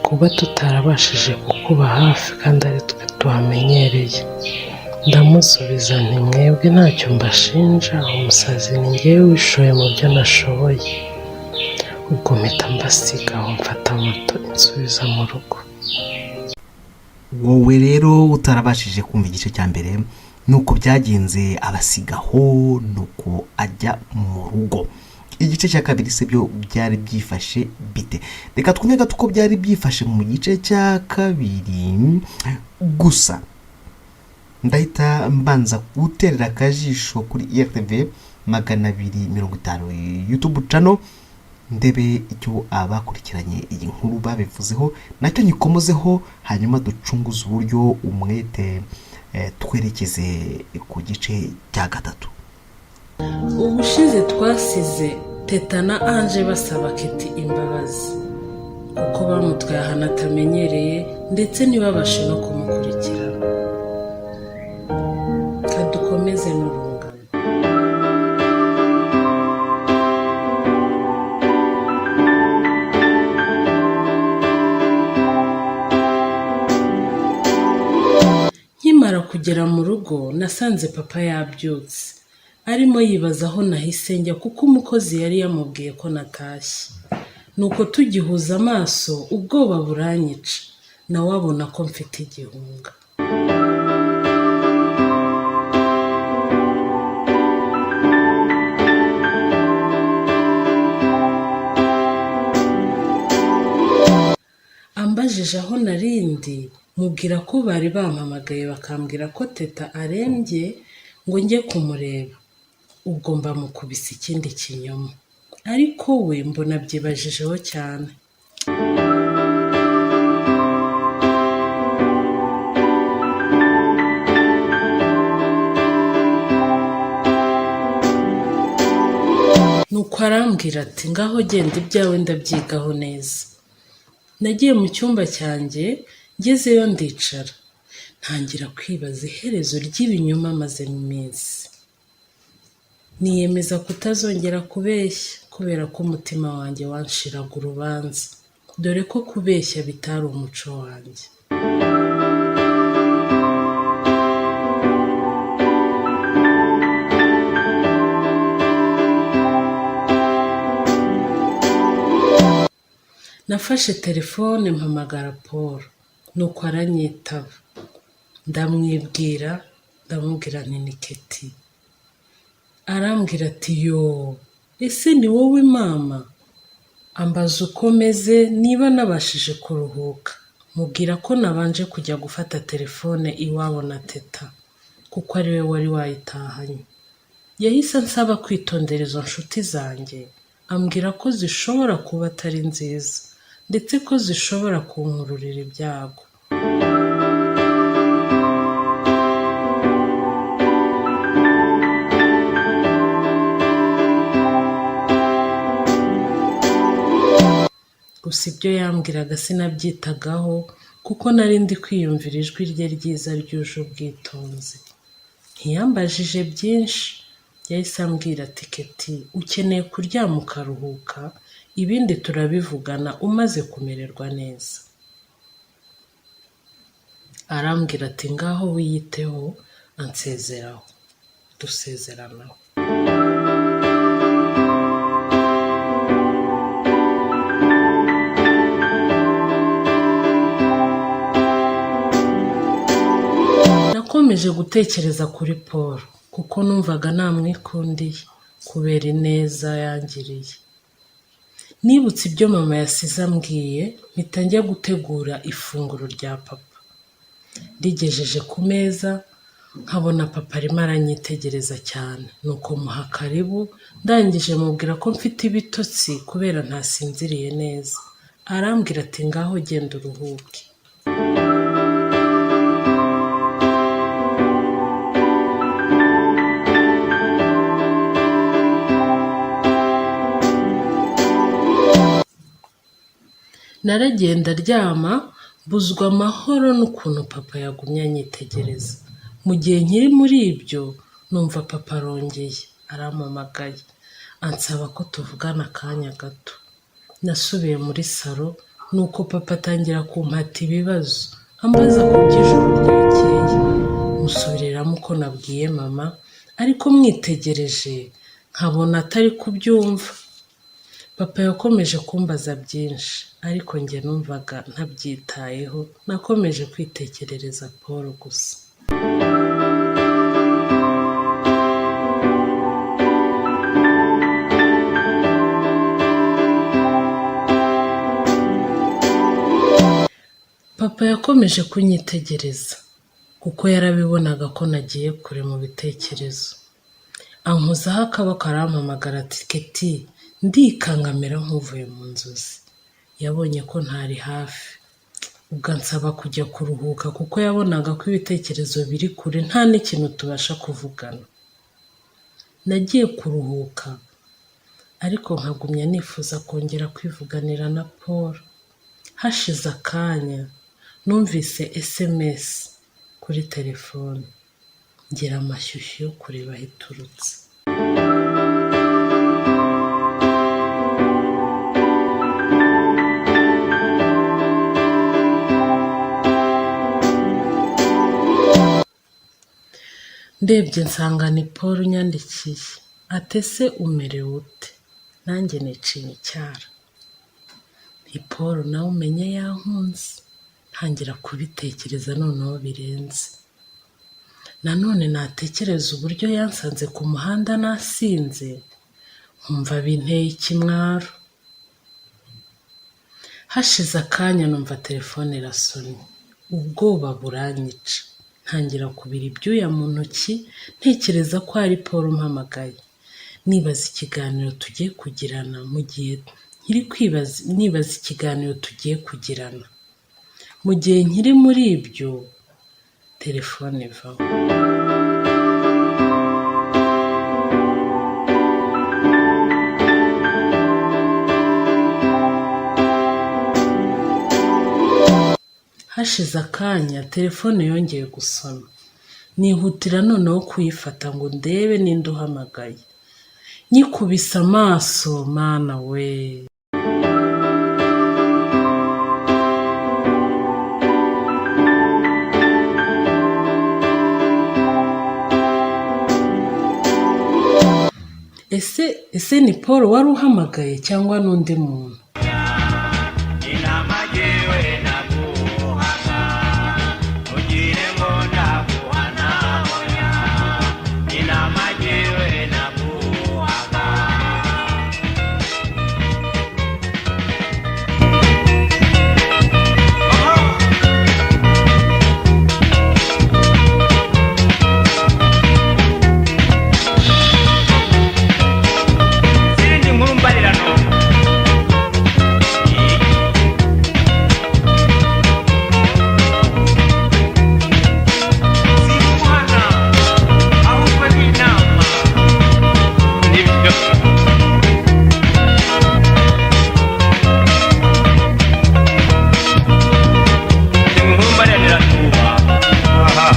kuba tutarabashije kukuba hafi kandi ari twe tuhamenyereye. Ndamusubiza nti mwebwe ntacyo mbashinja, umusazi ni njyewe wishoye mu byo nashoboye. Ubwo mpita mbasiga aho mfata moto insubiza mu rugo. Wowe rero utarabashije kumva igice cya mbere nuko byagenze, abasigaho nuko ajya mu rugo. Igice cya kabiri se byo byari byifashe bite? Reka twumve gato uko byari byifashe mu gice cya kabiri. Gusa ndahita mbanza guterera akajisho kuri IRTV 250 YouTube channel, ndebe icyo abakurikiranye iyi nkuru babivuzeho, nacyo nyikomozeho, hanyuma ducunguze uburyo umwete twerekeze ku gice cya gatatu. Ubushize twasize Teta na Ange basaba Keti imbabazi kuko bamutwaye ahantu atamenyereye ndetse ntibabashe no kumukurikirana. Kadukomeze n'urungano. Nkimara kugera mu rugo nasanze papa yabyutse arimo yibaza aho nahise njya kuko umukozi yari yamubwiye ko natashye. Nuko tugihuza amaso ubwoba buranyica, nawe abona ko mfite igihunga. Ambajije aho narindi mubwira ko bari bampamagaye bakambwira ko Teta arembye ngo njye kumureba. Ubwo mbamukubise ikindi kinyoma, ariko we mbona abyibajijeho cyane. Nuko arambwira ati ngaho genda ibyawe ndabyigaho neza. Nagiye mu cyumba cyanjye ngezeyo ndicara, ntangira kwibaza iherezo ry'ibinyoma mazemo iminsi. Niyemeza kutazongera kubeshya kubera ko umutima wanjye wanshiraga urubanza, dore ko kubeshya bitari umuco wanjye. Nafashe telefone mpamagara Paul, nuko aranyitaba. Ndamwibwira, ndamubwira nti ni Keti. Arambwira ati yoo, ese ni wowe mama? Ambaza uko meze niba nabashije kuruhuka. Mubwira ko nabanje kujya gufata telefone iwabo na Teta, kuko ari we wari wayitahanye. Yahise ansaba kwitondera izo nshuti zanjye, ambwira ko zishobora kuba atari nziza, ndetse ko zishobora kunkururira ibyago. Gusa ibyo yambwiraga sinabyitagaho kuko nari ndi kwiyumvira ijwi rye ryiza ryuje ubwitonzi. Ntiyambajije byinshi, yahise ambwira ati Keti ukeneye kuryama ukaruhuka, ibindi turabivugana umaze kumererwa neza. Arambwira ati ngaho wiyiteho, ansezeraho, dusezeranaho. Nakomeje gutekereza kuri Paul kuko numvaga namwikundiye kubera ineza yangiriye. Nibutse ibyo mama yasize ambwiye, mpita njya gutegura ifunguro rya papa. Ndigejeje ku meza, nkabona papa arimo aranyitegereza cyane, nuko muha karibu, ndangije mubwira ko mfite ibitotsi kubera ntasinziriye neza. Arambwira ati ngaho genda uruhuke. Naragiye ndaryama, mbuzwa amahoro n'ukuntu papa yagumye anyitegereza. Mu gihe nkiri muri ibyo, numva papa arongeye, arampamagaye, ansaba ko tuvugana akanya gato. Nasubiye muri salo, nuko papa atangira kumpata ibibazo, ambaza ku by'ijoro ryakeye. Musubiriramo uko nabwiye mama, ariko mwitegereje nkabona atari kubyumva. Papa yakomeje kumbaza byinshi, ariko njye numvaga ntabyitayeho, nakomeje kwitekerereza Paul gusa. Papa yakomeje kunyitegereza, kuko yarabibonaga ko nagiye kure mu bitekerezo. Ankozaho akaboko arampamagara ati Keti, ndikanga mera nk'uvuye mu nzozi. Yabonye ko ntari hafi, ubwo ansaba kujya kuruhuka kuko yabonaga ko ibitekerezo biri kure nta n'ikintu tubasha kuvugana. Nagiye kuruhuka, ariko nkagumya nifuza kongera kwivuganira na Paul. Hashize akanya, numvise SMS kuri telefone, ngira amashyushyu yo kureba aho iturutse. Ndebye nsanga ni Paul unyandikiye, ati ese umerewe ute? Nanjye nicinya icyara. Nti Paul nawe umenye yankunze, ntangira kubitekereza noneho birenze. Nanone natekereza uburyo yansanze ku muhanda nasinze, nkumva binteye ikimwaro. Hashize akanya numva telefone irasonnye, ubwoba buranyica, ntangira kubira ibyuya mu ntoki, ntekereza ko ari Paul umpamagaye. Nibaza ikiganiro tugiye kugirana mu gihe nkiri kwibaza, nibaza ikiganiro tugiye kugirana. Mu gihe nkiri muri ibyo, telefone ivaho. Hashize akanya telefone yongeye gusona, nihutira noneho kuyifata ngo ndebe ninde uhamagaye. Nyikubise amaso, mana we! Ese ni Paul wari uhamagaye cyangwa n'undi muntu? Inama yewe naguhaga, ugire ngo ndaguhana, oya. Inama yewe naguhaga. Zirindi nkuru mbarirano. Simuhana, ahubwo ni inama. Nibyo. Inkuru mbarirano iratuba. Aha.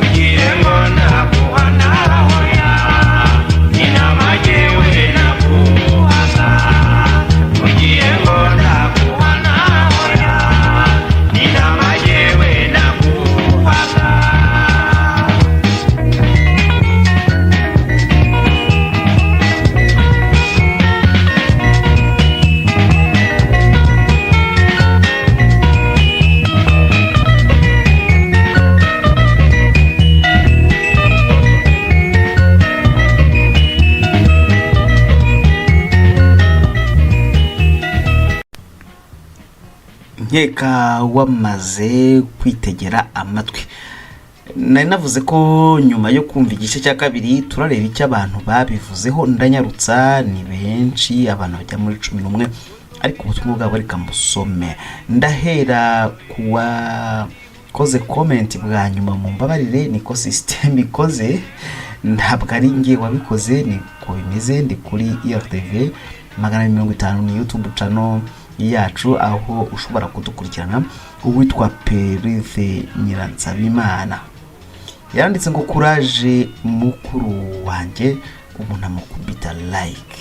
Ugire ngo ndaguhana, oya. Inama yewe naguhaga. Ugire ngo ndaguhana, oya. Inama yewe naguhaga. Nkeka wamaze kwitegera amatwi. Nari navuze ko nyuma yo kumva igice cya kabiri turareba icyo abantu babivuzeho. Ndanyarutsa, ni benshi, abantu bajya muri 11, ariko ubutumwa bwabo reka musome. Ndahera ku wakoze comment bwa nyuma. Mu mbabarire, niko sisiteme ikoze, ntabwo ari njye wabikoze, niko bimeze. Ndi kuri IRTV 250, ni YouTube channel yacu aho ushobora kudukurikirana. Uwitwa Perithe Nyiransabimana yanditse ngo: "Courage mukuru wanjye." Umuntu amukubita like.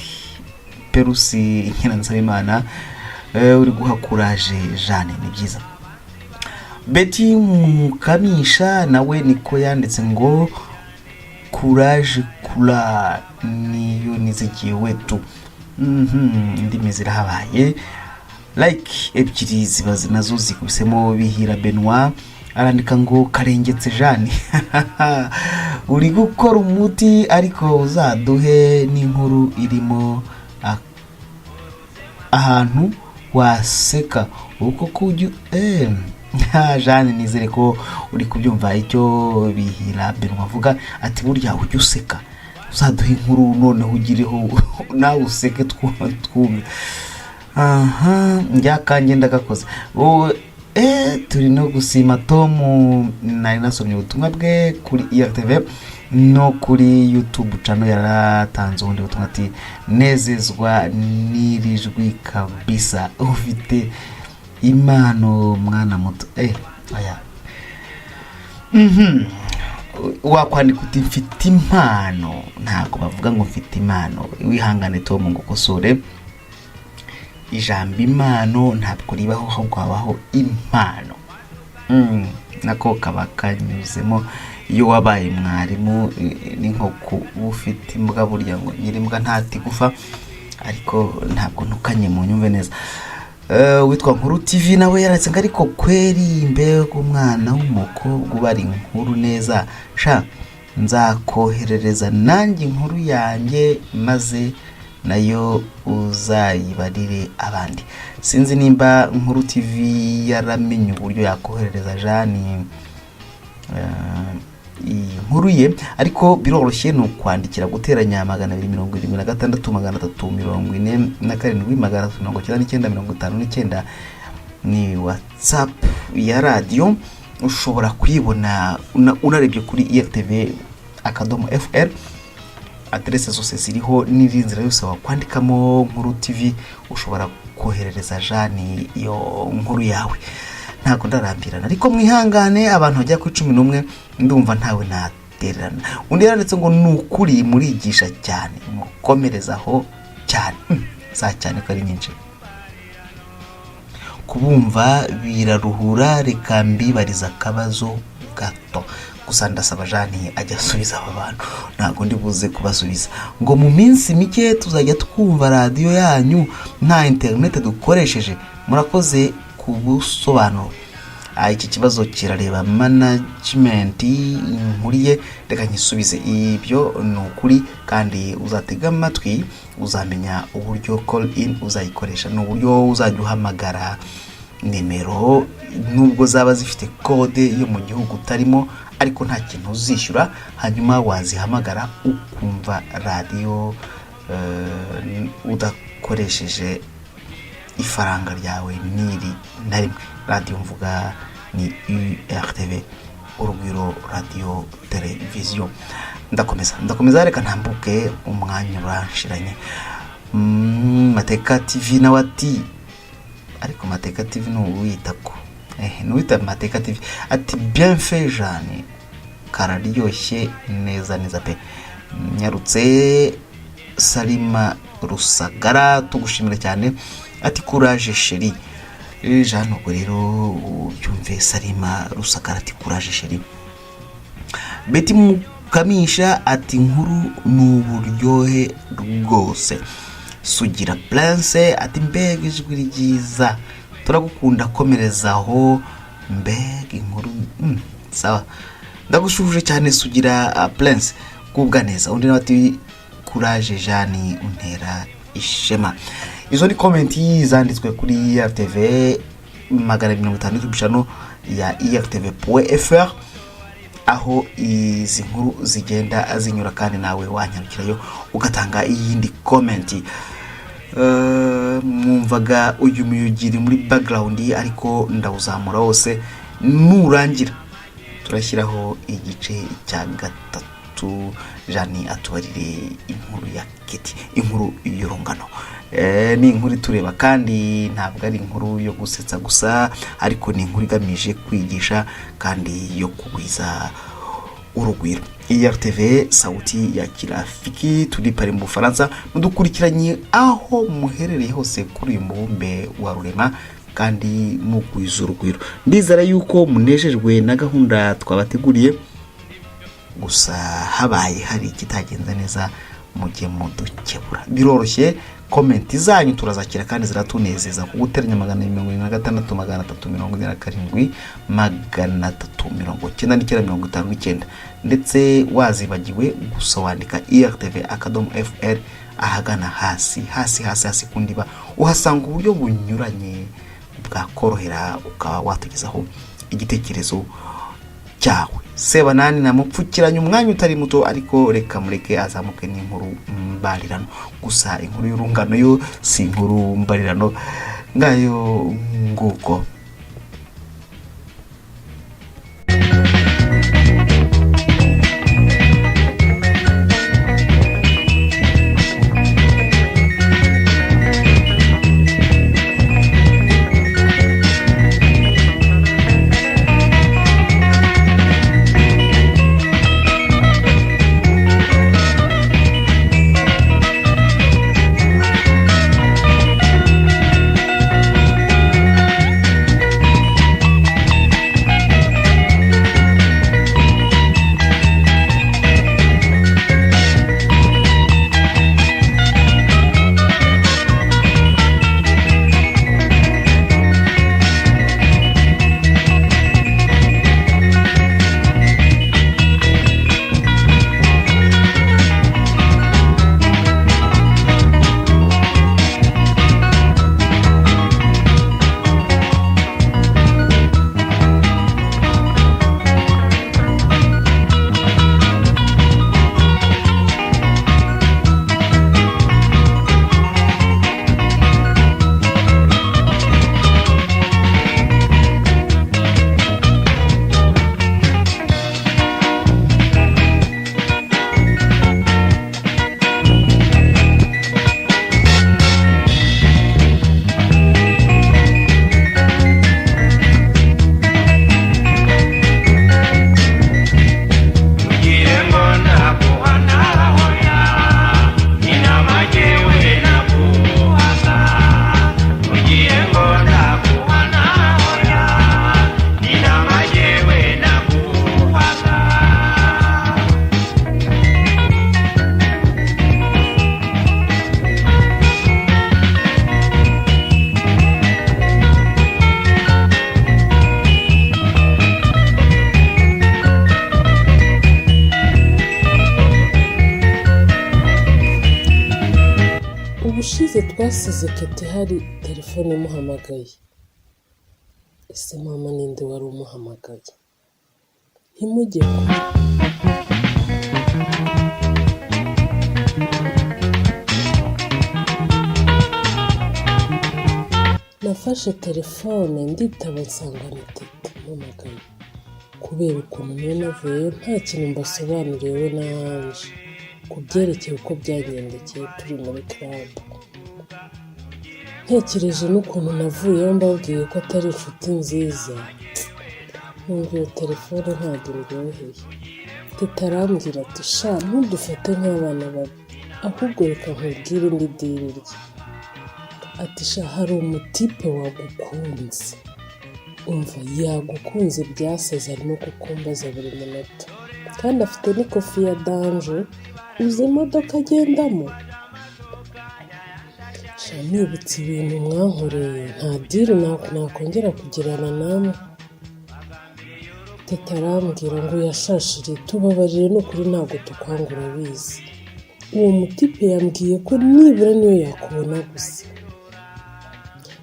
Perusi Nyiransabimana, uri guha courage Jeanne, ni byiza. Betty Mukamisha nawe niko yanditse ngo: "Courage kura niyo nizigiye wetu." Indimi zirahabaye. Like ebyiri ziba nazo zikubisemo. Bihira Benoit Arandika ngo: "Karengetse Jane, uri gukora umuti, ariko uzaduhe n'inkuru irimo ahantu waseka uko kujya." Jane, nizere ko uri kubyumva icyo Bihira Benwa avuga. Ati: "Burya ujya useka, uzaduhe inkuru noneho ugireho nawe useke twumve." Aha njyakange ndagakoze. Turi no gusima Tom, nari nasomye ubutumwa bwe kuri IRTV no kuri YouTube channel. Yaratanze ubundi butumwa, ati: "Nezezwa n'iri jwi kabisa, ufite impano mwana muto." Aya Wakwandika uti "mfite impano", ntabwo bavuga ngo "mfite impano". Wihangane Tom, ngo ukosore ijambo "impano", ntabwo ribaho, ahubwo habaho impano. Nako kaba kanyuzemo. Iyo wabaye mwarimu, ni nko kuba ufite imbwa. Burya ngo nyiri imbwa ntatigufa, ariko ntabwo ntukanye, mu nyumve neza. Witwa Nkuru TV nawe yaranditse ngo: "Ariko kweri, mbega umwana w'umukobwa ubara inkuru neza sha! Nzakoherereza nanjye inkuru yanjye, maze nayo uzayibarire abandi." Sinzi nimba Nkuru TV yaramenye uburyo yakoherereza Jani iyi nkuru ye, ariko biroroshye, ni ukwandikira +276 347 399 59. Ni WhatsApp ya radiyo, ushobora kuyibona unarebye kuri irtv.fr. Aderese zose ziriho n'indi nzira yose wakwandikamo Nkuru TV, ushobora koherereza Jani iyo nkuru yawe. Ntabwo ndarambirana, ariko mwihangane, abantu bagera kuri 11 ndumva ntawe natererana. Undi yaranditse ngo: "Ni ukuri murigisha cyane, mukomerezaho cyane." Za cyane ko ari nyinshi. "Kubumva biraruhura. Reka mbibariza akabazo gato gusa." Ndasaba Jani ajya asubiza aba bantu, ntabwo ndi buze kubasubiza. Ngo: "Mu minsi mike tuzajya twumva radiyo yanyu nta interineti dukoresheje? Murakoze ku busobanuro." Iki kibazo kirareba management nkuriye, reka nkisubize. Ibyo ni ukuri, kandi uzatega amatwi uzamenya uburyo call in uzayikoresha. Ni uburyo uzajya uhamagara nimero, nubwo zaba zifite kode yo mu gihugu utarimo, ariko nta kintu uzishyura. Hanyuma wazihamagara ukumva radiyo udakoresheje ifaranga ryawe n'iri na rimwe. Radiyo mvuga ni URTV, Urugwiro Radiyo Televiziyo. Ndakomeza, ndakomeza, reka ntambuke, umwanya uranshiranye. Mateka TV nawe ati, ariko Mateka TV ni uwita ko ni uwita Mateka TV, ati: "Bien fait Jeanne, kararyoshye neza neza pe." Nyarutse Salima Rusagara, tugushimira cyane, ati: "Courage chérie." Jeanne, ubwo rero ubyumve, Salima Rusagara ati: "Courage chérie." Betty Mukamisha ati: "Inkuru ni uburyohe rwose." Sugira Prince ati: "Mbega ijwi ryiza, turagukunda, komerezaho, mbega inkuru." Sawa, ndagushuje cyane Sugira Prince, kubwa neza. Undi nawe ati: "Courage Jeanne, untera ishema." Izo ni comment zanditswe kuri RTV 250 YouTube ya irtv.fr, aho izi nkuru zigenda zinyura, kandi nawe wanyarukirayo ugatanga iyindi comment. Mwumvaga uyu muyugiri muri background, ariko ndawuzamura wose. Nurangira turashyiraho igice cya gatatu, Jani atubarire inkuru ya Keti, inkuru y'urungano. Ni inkuru itureba, kandi ntabwo ari inkuru yo gusetsa gusa, ariko ni inkuru igamije kwigisha kandi yo kugwiza urugwiro. IRTV, sauti ya kirafiki, turi Paris mu Bufaransa. Mudukurikiranye aho muherereye hose kuri uyu mubumbe wa rurema, kandi mugwiza urugwiro. Ndizera yuko munejejwe na gahunda twabateguriye, gusa habaye hari ikitagenze neza. Mujye mudukebura, biroroshye. Comment zanyu turazakira kandi ziratunezeza, ku guteranya 276 347 399 59. Ndetse wazibagiwe gusa wandika irtv.fr ahagana hasi hasi hasi hasi ku ndiba, uhasanga uburyo bunyuranye bwakorohera ukaba watugezaho igitekerezo cyawe. Sebanani namupfukiranye umwanya utari muto, ariko reka mureke azamuke n'inkuru mbarirano. Gusa inkuru y'urungano yo si inkuru mbarirano. Ngayo nguko. Ugire ngo naguhana, hoya, inama jyewe naguhaga. Ugire ngo naguhana, hoya, inama jyewe naguhaga. Ubushize twasize Keti hari telefone imuhamagaye. Ese mama, ninde wari umuhamagaye? Ntimujye kure. Nafashe telefone nditaba, nsanga ni Teta umpamagaye. Kubera ukuntu niyo navuyeyo nta kintu mbasobanuriye we na Ange ku byerekeye uko byagendekeye turi muri club, ntekereje n'ukuntu navuyeyo mbabwiye ko atari inshuti nziza, numva iyo telefone ntabwo indyoheye. Teta arambwira ati: "Sha, ntudufate nk'abana babi, ahubwo reka nkubwire indi deal rye." Ati: "Sha, hari umutipe wagukunze, umva, yagukunze byasaze, arimo kukumbaza buri munota, kandi afite n'ikofi ya danger. Uzi imodoka agendamo? Sha, nibutse ibintu mwankoreye, nta deal nakongera kugirana namwe." Teta arambwira ngo: "Yashashire, tubabarire ni ukuri, ntabwo tukwanga, urabizi. Uwo mutipe yambwiye ko nibura niyo yakubona gusa,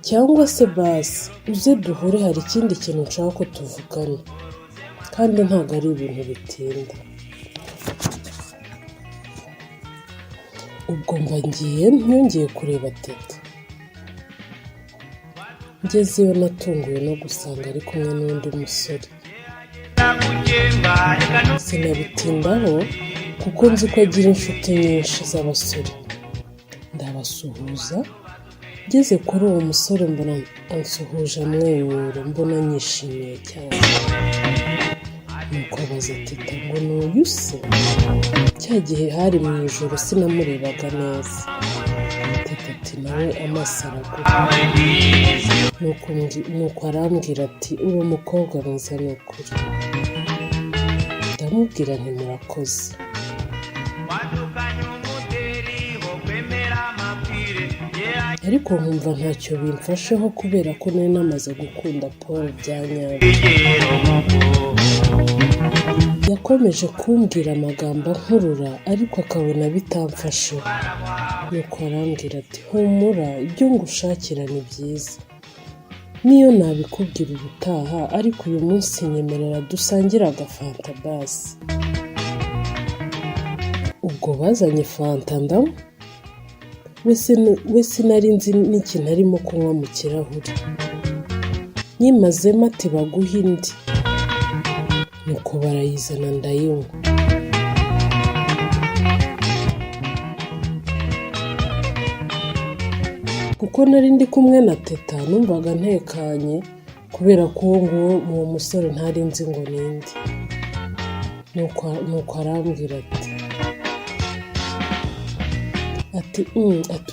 cyangwa se basi uze duhure, hari ikindi kintu nshaka ko tuvugana, kandi ntabwo ari ibintu bitinda." Ubwo mba ngiye, ntiyongeye kureba Teta. Ngezeyo natunguwe no gusanga ari kumwe n'undi musore. Sinabitindaho kuko nzi ko agira inshuti nyinshi z'abasore. Ndabasuhuza, ngeze kuri uwo musore mbona ansuhuje amwenyura, mbona anyishimiye cyane. Nuko abaza Teta ngo: "N'uyu se?" Cya gihe hari mu ijoro, sinamurebaga neza. Teta ati: "Nawe amaso araguha." Nuko arambwira ati: "Uri umukobwa mwiza ni ukuri." Ndamubwira nti: "Murakoze." Ariko nkumva ntacyo bimfasheho kubera ko nari namaze gukunda Paul bya nyabyo. Yakomeje kumbwira amagambo ankurura, ariko akabona bitamfasheho. Nuko arambwira ati: "Humura, ibyo ngushakira ni byiza, niyo nabikubwira ubutaha, ariko uyu munsi nyemerera dusangire agafanta basi." Ubwo bazanye fanta ndanywa. We sinari nzi n'ikintu arimo kunywa mu kirahure. Nyimazemo ati: "Baguhe indi." Nuko barayizana ndayinywa. Kuko nari ndi kumwe na Teta, numvaga ntekanye kubera ko uwo nguwo, uwo musore, ntari nzi ngo ninde. Nuko arambwira ati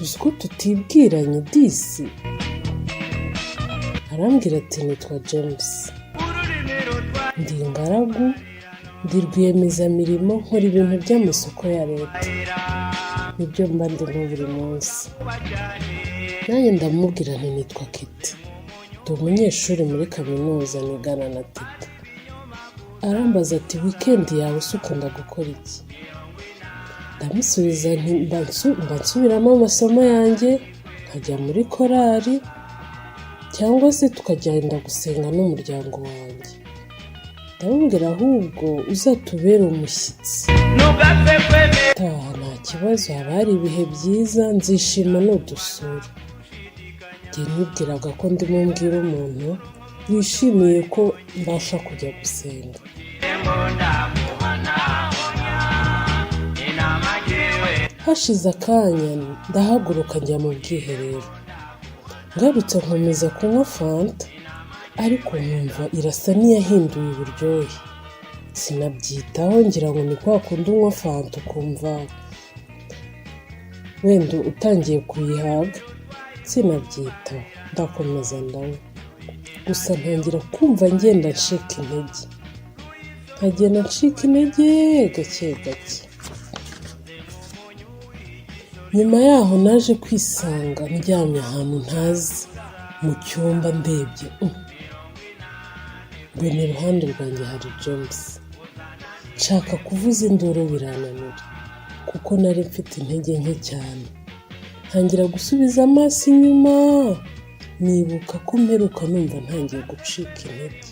"Uzi ko tutibwiranye disi?" Arambwira ati: "Nitwa James, ndi ingaragu, ndi rwiyemezamirimo, nkora ibintu by'amasoko ya leta, nibyo mba ndimo buri munsi." Nanjye ndamubwira nti: "Nitwa Kiti, ndi umunyeshuri muri kaminuza, nigana na Teta." Arambaza ati: "Weekend yawe se ukunda gukora iki?" Ndamusubiza nti: "Mba nsubiramo amasomo yanjye, nkajya muri korari, cyangwa se tukagenda gusenga n'umuryango wanjye." Ndamubwira: "Ahubwo uzatubere umushyitsi taha, nta kibazo, haba hari ibihe byiza, nzishima nudusura." Njye nibwiraga ko ndimo mbwira umuntu wishimiye ko mbasha kujya gusenga. Hashize akanya ndahaguruka njya mu bwiherero. Ngarutse nkomeza kunywa fanta, ariko nkumva irasa n'iyahinduye uburyohe. Sinabyitaho, ngira ngo ni kwa kundi unywa fanta ukumva wenda utangiye kuyihaga. Sinabyitaho, ndakomeza ndanywa. Gusa ntangira kumva ngenda ncika intege, nkagenda ncika intege gake gake. Nyuma yaho naje kwisanga ndyamye ahantu ntazi mu cyumba. Ndebye mbona iruhande rwanjye hari James. Nshaka kuvuza induru birananira kuko nari mfite intege nke cyane. Ntangira gusubiza amaso inyuma, nibuka ko mperuka numva ntangiye gucika intege,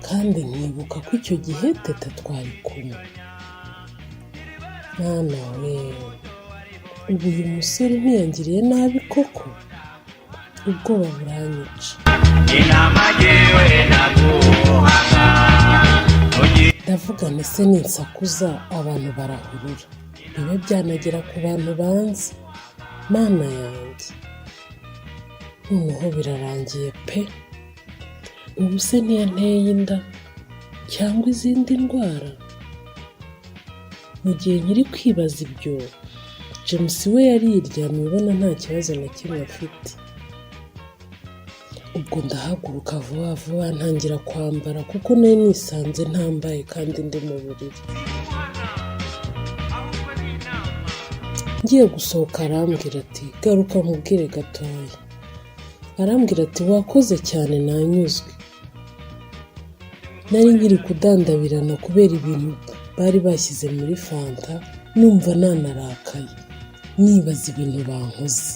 kandi nkibuka ko icyo gihe Teta twari kumwe. Mwana we, ubu uyu musore ntiyangiriye nabi koko? Ubwoba buranyica. Inama jyewe naguhaga. Ndavuga nti: "Se ninsakuza abantu barahurura, bibe byanagera ku bantu banzi? Mana yanjye, noneho birarangiye pe! Ubu se ntiyanteye inda cyangwa izindi ndwara?" Mu gihe nkiri kwibaza ibyo, James we yari yiryamiye, ubona nta kibazo na kimwe afite. Ubwo ndahaguruka vuba vuba, ntangira kwambara kuko nari nisanze ntambaye kandi ndi mu buriri. Ngiye gusohoka arambwira ati: "Garuka nkubwire gatoya." Arambwira ati: "Wakoze cyane, nanyuzwe. Nari nkiri kudandabirana kubera ibintu bari bashyize muri fanta, numva nanarakaye, nibaza ibintu bankoze."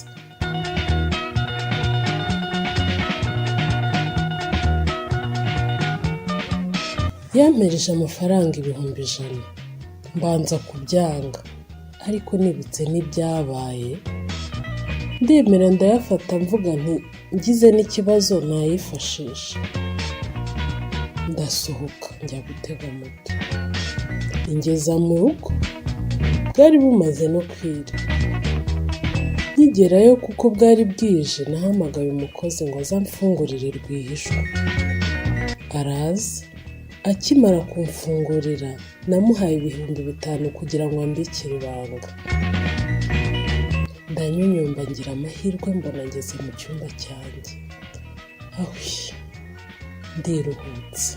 Yampereje amafaranga 100,000, mbanza kubyanga, ariko nibutse n'ibyabaye ndemera ndayafata, mvuga nti ngize n'ikibazo nayifashisha. Ndasohoka njya gutega moto, ingeza mu rugo. Bwari bumaze no kwira. Nkigerayo, kuko bwari bwije, nahamagaye umukozi ngo aze amfungurire rwihishwa. Araza, akimara kumfungurira namuhaye 5000 kugira ngo ambikire ibanga. Ndanyonyomba, ngira amahirwe mbona ngeze mu cyumba cyanjye. Ahwi, ndiruhutse,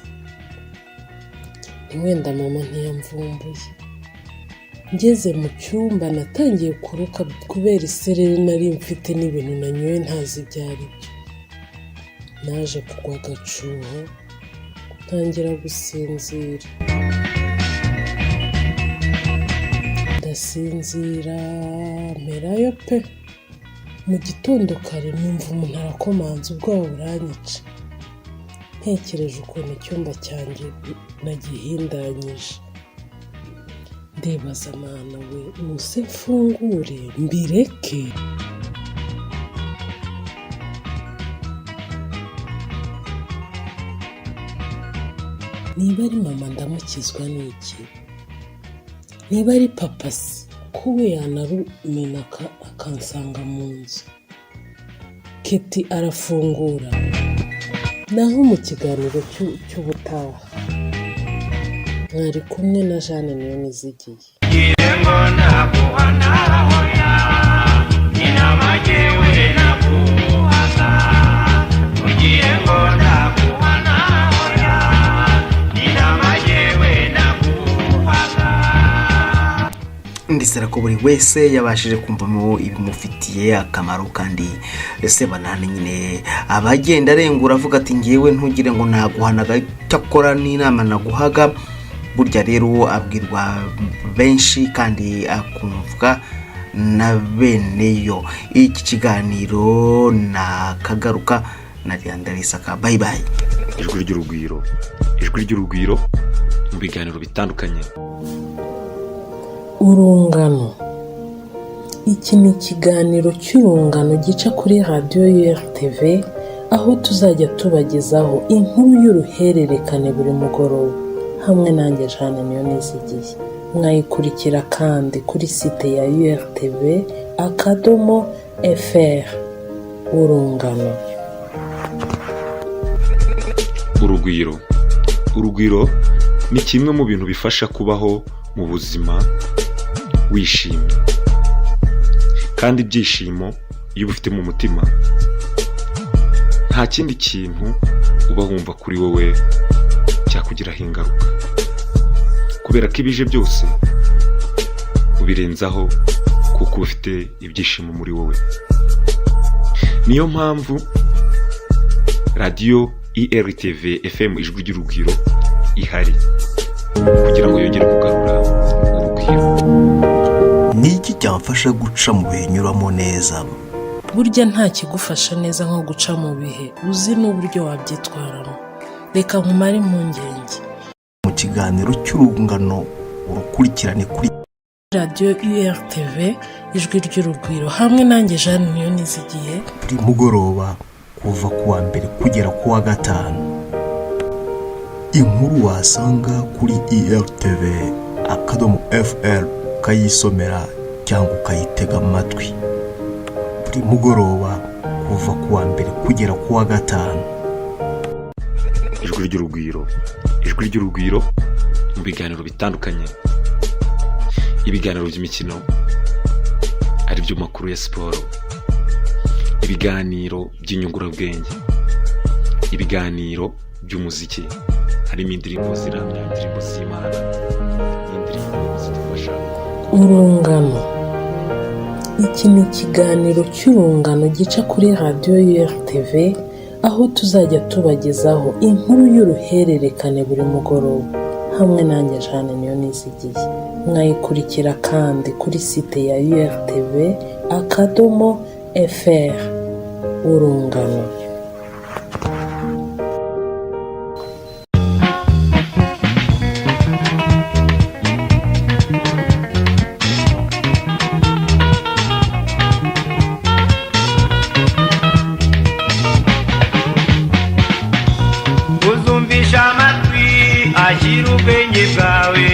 ntiwenda mama ntiyamvumbuye. Ngeze mu cyumba natangiye kuruka kubera isereri nari mfite n'ibintu nanyoye ntazi ibyo ari byo. Naje kugwa agacuho, ntangira gusinzira. Ndasinzira mperayo pe! Mu gitondo kare numva umuntu arakomanze, ubwoba buranyica. Ntekereje ukuntu icyumba cyanjye nagihindanyije, ndibaza: Mana we, ubuse mfungure mbireke? Niba ari mama ndamukizwa n'iki? Niba ari papa se ko we yanarumena akansanga mu nzu? Keti arafungura. Naho mu kiganiro cy'ubutaha mwari kumwe na Jeanne Niyonizigiye. Ngire ngo ndaguhana, hoya, inama jyewe naguhaga. Ugire ngo ndaguhana, hoya, inama jyewe naguhaga. Ndizera ko buri wese yabashije kumvamo ibimufitiye akamaro. Kandi Sebanani nyine abagenda arengura avuga ati: "Ngewe ntugire ngo naguhanaga, cyakora n'inama naguhaga." Burya rero abwirwa benshi kandi akumvwa na bene yo. Iki kiganiro nakagaruka na Isaka. Bye bye. Ijwi ry'urugwiro, ijwi ry'urugwiro mu biganiro bitandukanye. Urungano, iki ni ikiganiro cy'urungano gica kuri radiyo URTV, aho tuzajya tubagezaho inkuru y'uruhererekane buri mugoroba hamwe nanjye Jeanne Niyonizigiye. Mwayikurikira kandi kuri site ya URTV.fr. Urungano. Urugwiro, urugwiro ni kimwe mu bintu bifasha kubaho mu buzima wishimye, kandi ibyishimo iyo ubifite mu mutima nta kindi kintu uba wumva kuri wowe cyakugiraho ingaruka, kubera ko ibije byose ubirenzaho kuko uba ufite ibyishimo muri wowe. Niyo mpamvu radiyo IRTV FM Ijwi ry'Urugwiro ihari kugira ngo yongere kugarura urugwiro. Ni iki cyamfasha guca mu bihe nyuramo neza? Burya nta kigufasha neza nko guca mu bihe uzi n'uburyo wabyitwaramo. Reka nkumare impungenge. Mu kiganiro cy'urungano, urukurikirane kuri radiyo URTV Ijwi ry'Urugwiro hamwe nanjye Jeanne Niyonizigiye. Buri mugoroba kuva ku wa mbere kugera ku wa gatanu, inkuru wasanga kuri irtv.fr ukayisomera cyangwa ukayitega amatwi buri mugoroba kuva ku wa mbere kugera ku wa gatanu. Ijwi ry'Urugwiro, ijwi ry'urugwiro mu biganiro bitandukanye, ibiganiro by'imikino ari byo makuru ya siporo, ibiganiro by'inyungurabwenge, ibiganiro by'umuziki, harimo indirimbo ziramya, indirimbo z'Imana n'indirimbo zidufasha. Urungano, iki ni ikiganiro cy'urungano gica kuri radiyo URTV, aho tuzajya tubagezaho inkuru y'uruhererekane buri mugoroba hamwe nanjye Jeanne Niyonizigiye. Mwayikurikira kandi kuri site ya URTV.fr. Urungano. Uzumvisha amatwi ashyira ubwenge bwawe,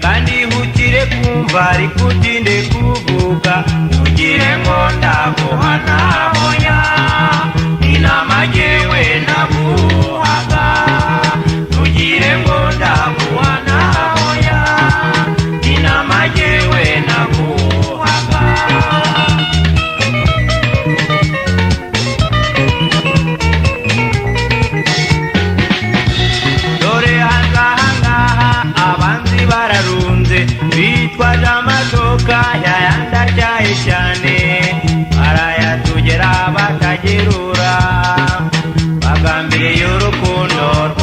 kandi ihutire kumva ariko utinde kuvuga. Ntugire ngo ndaguhana, hoya, inama jyewe naguhaga. Ntugire ngo ndaguhana, hoya, inama jyewe naguhaga. Dore hanze ahangaha abanzi bararunze bitwaje. Iyo urukundo.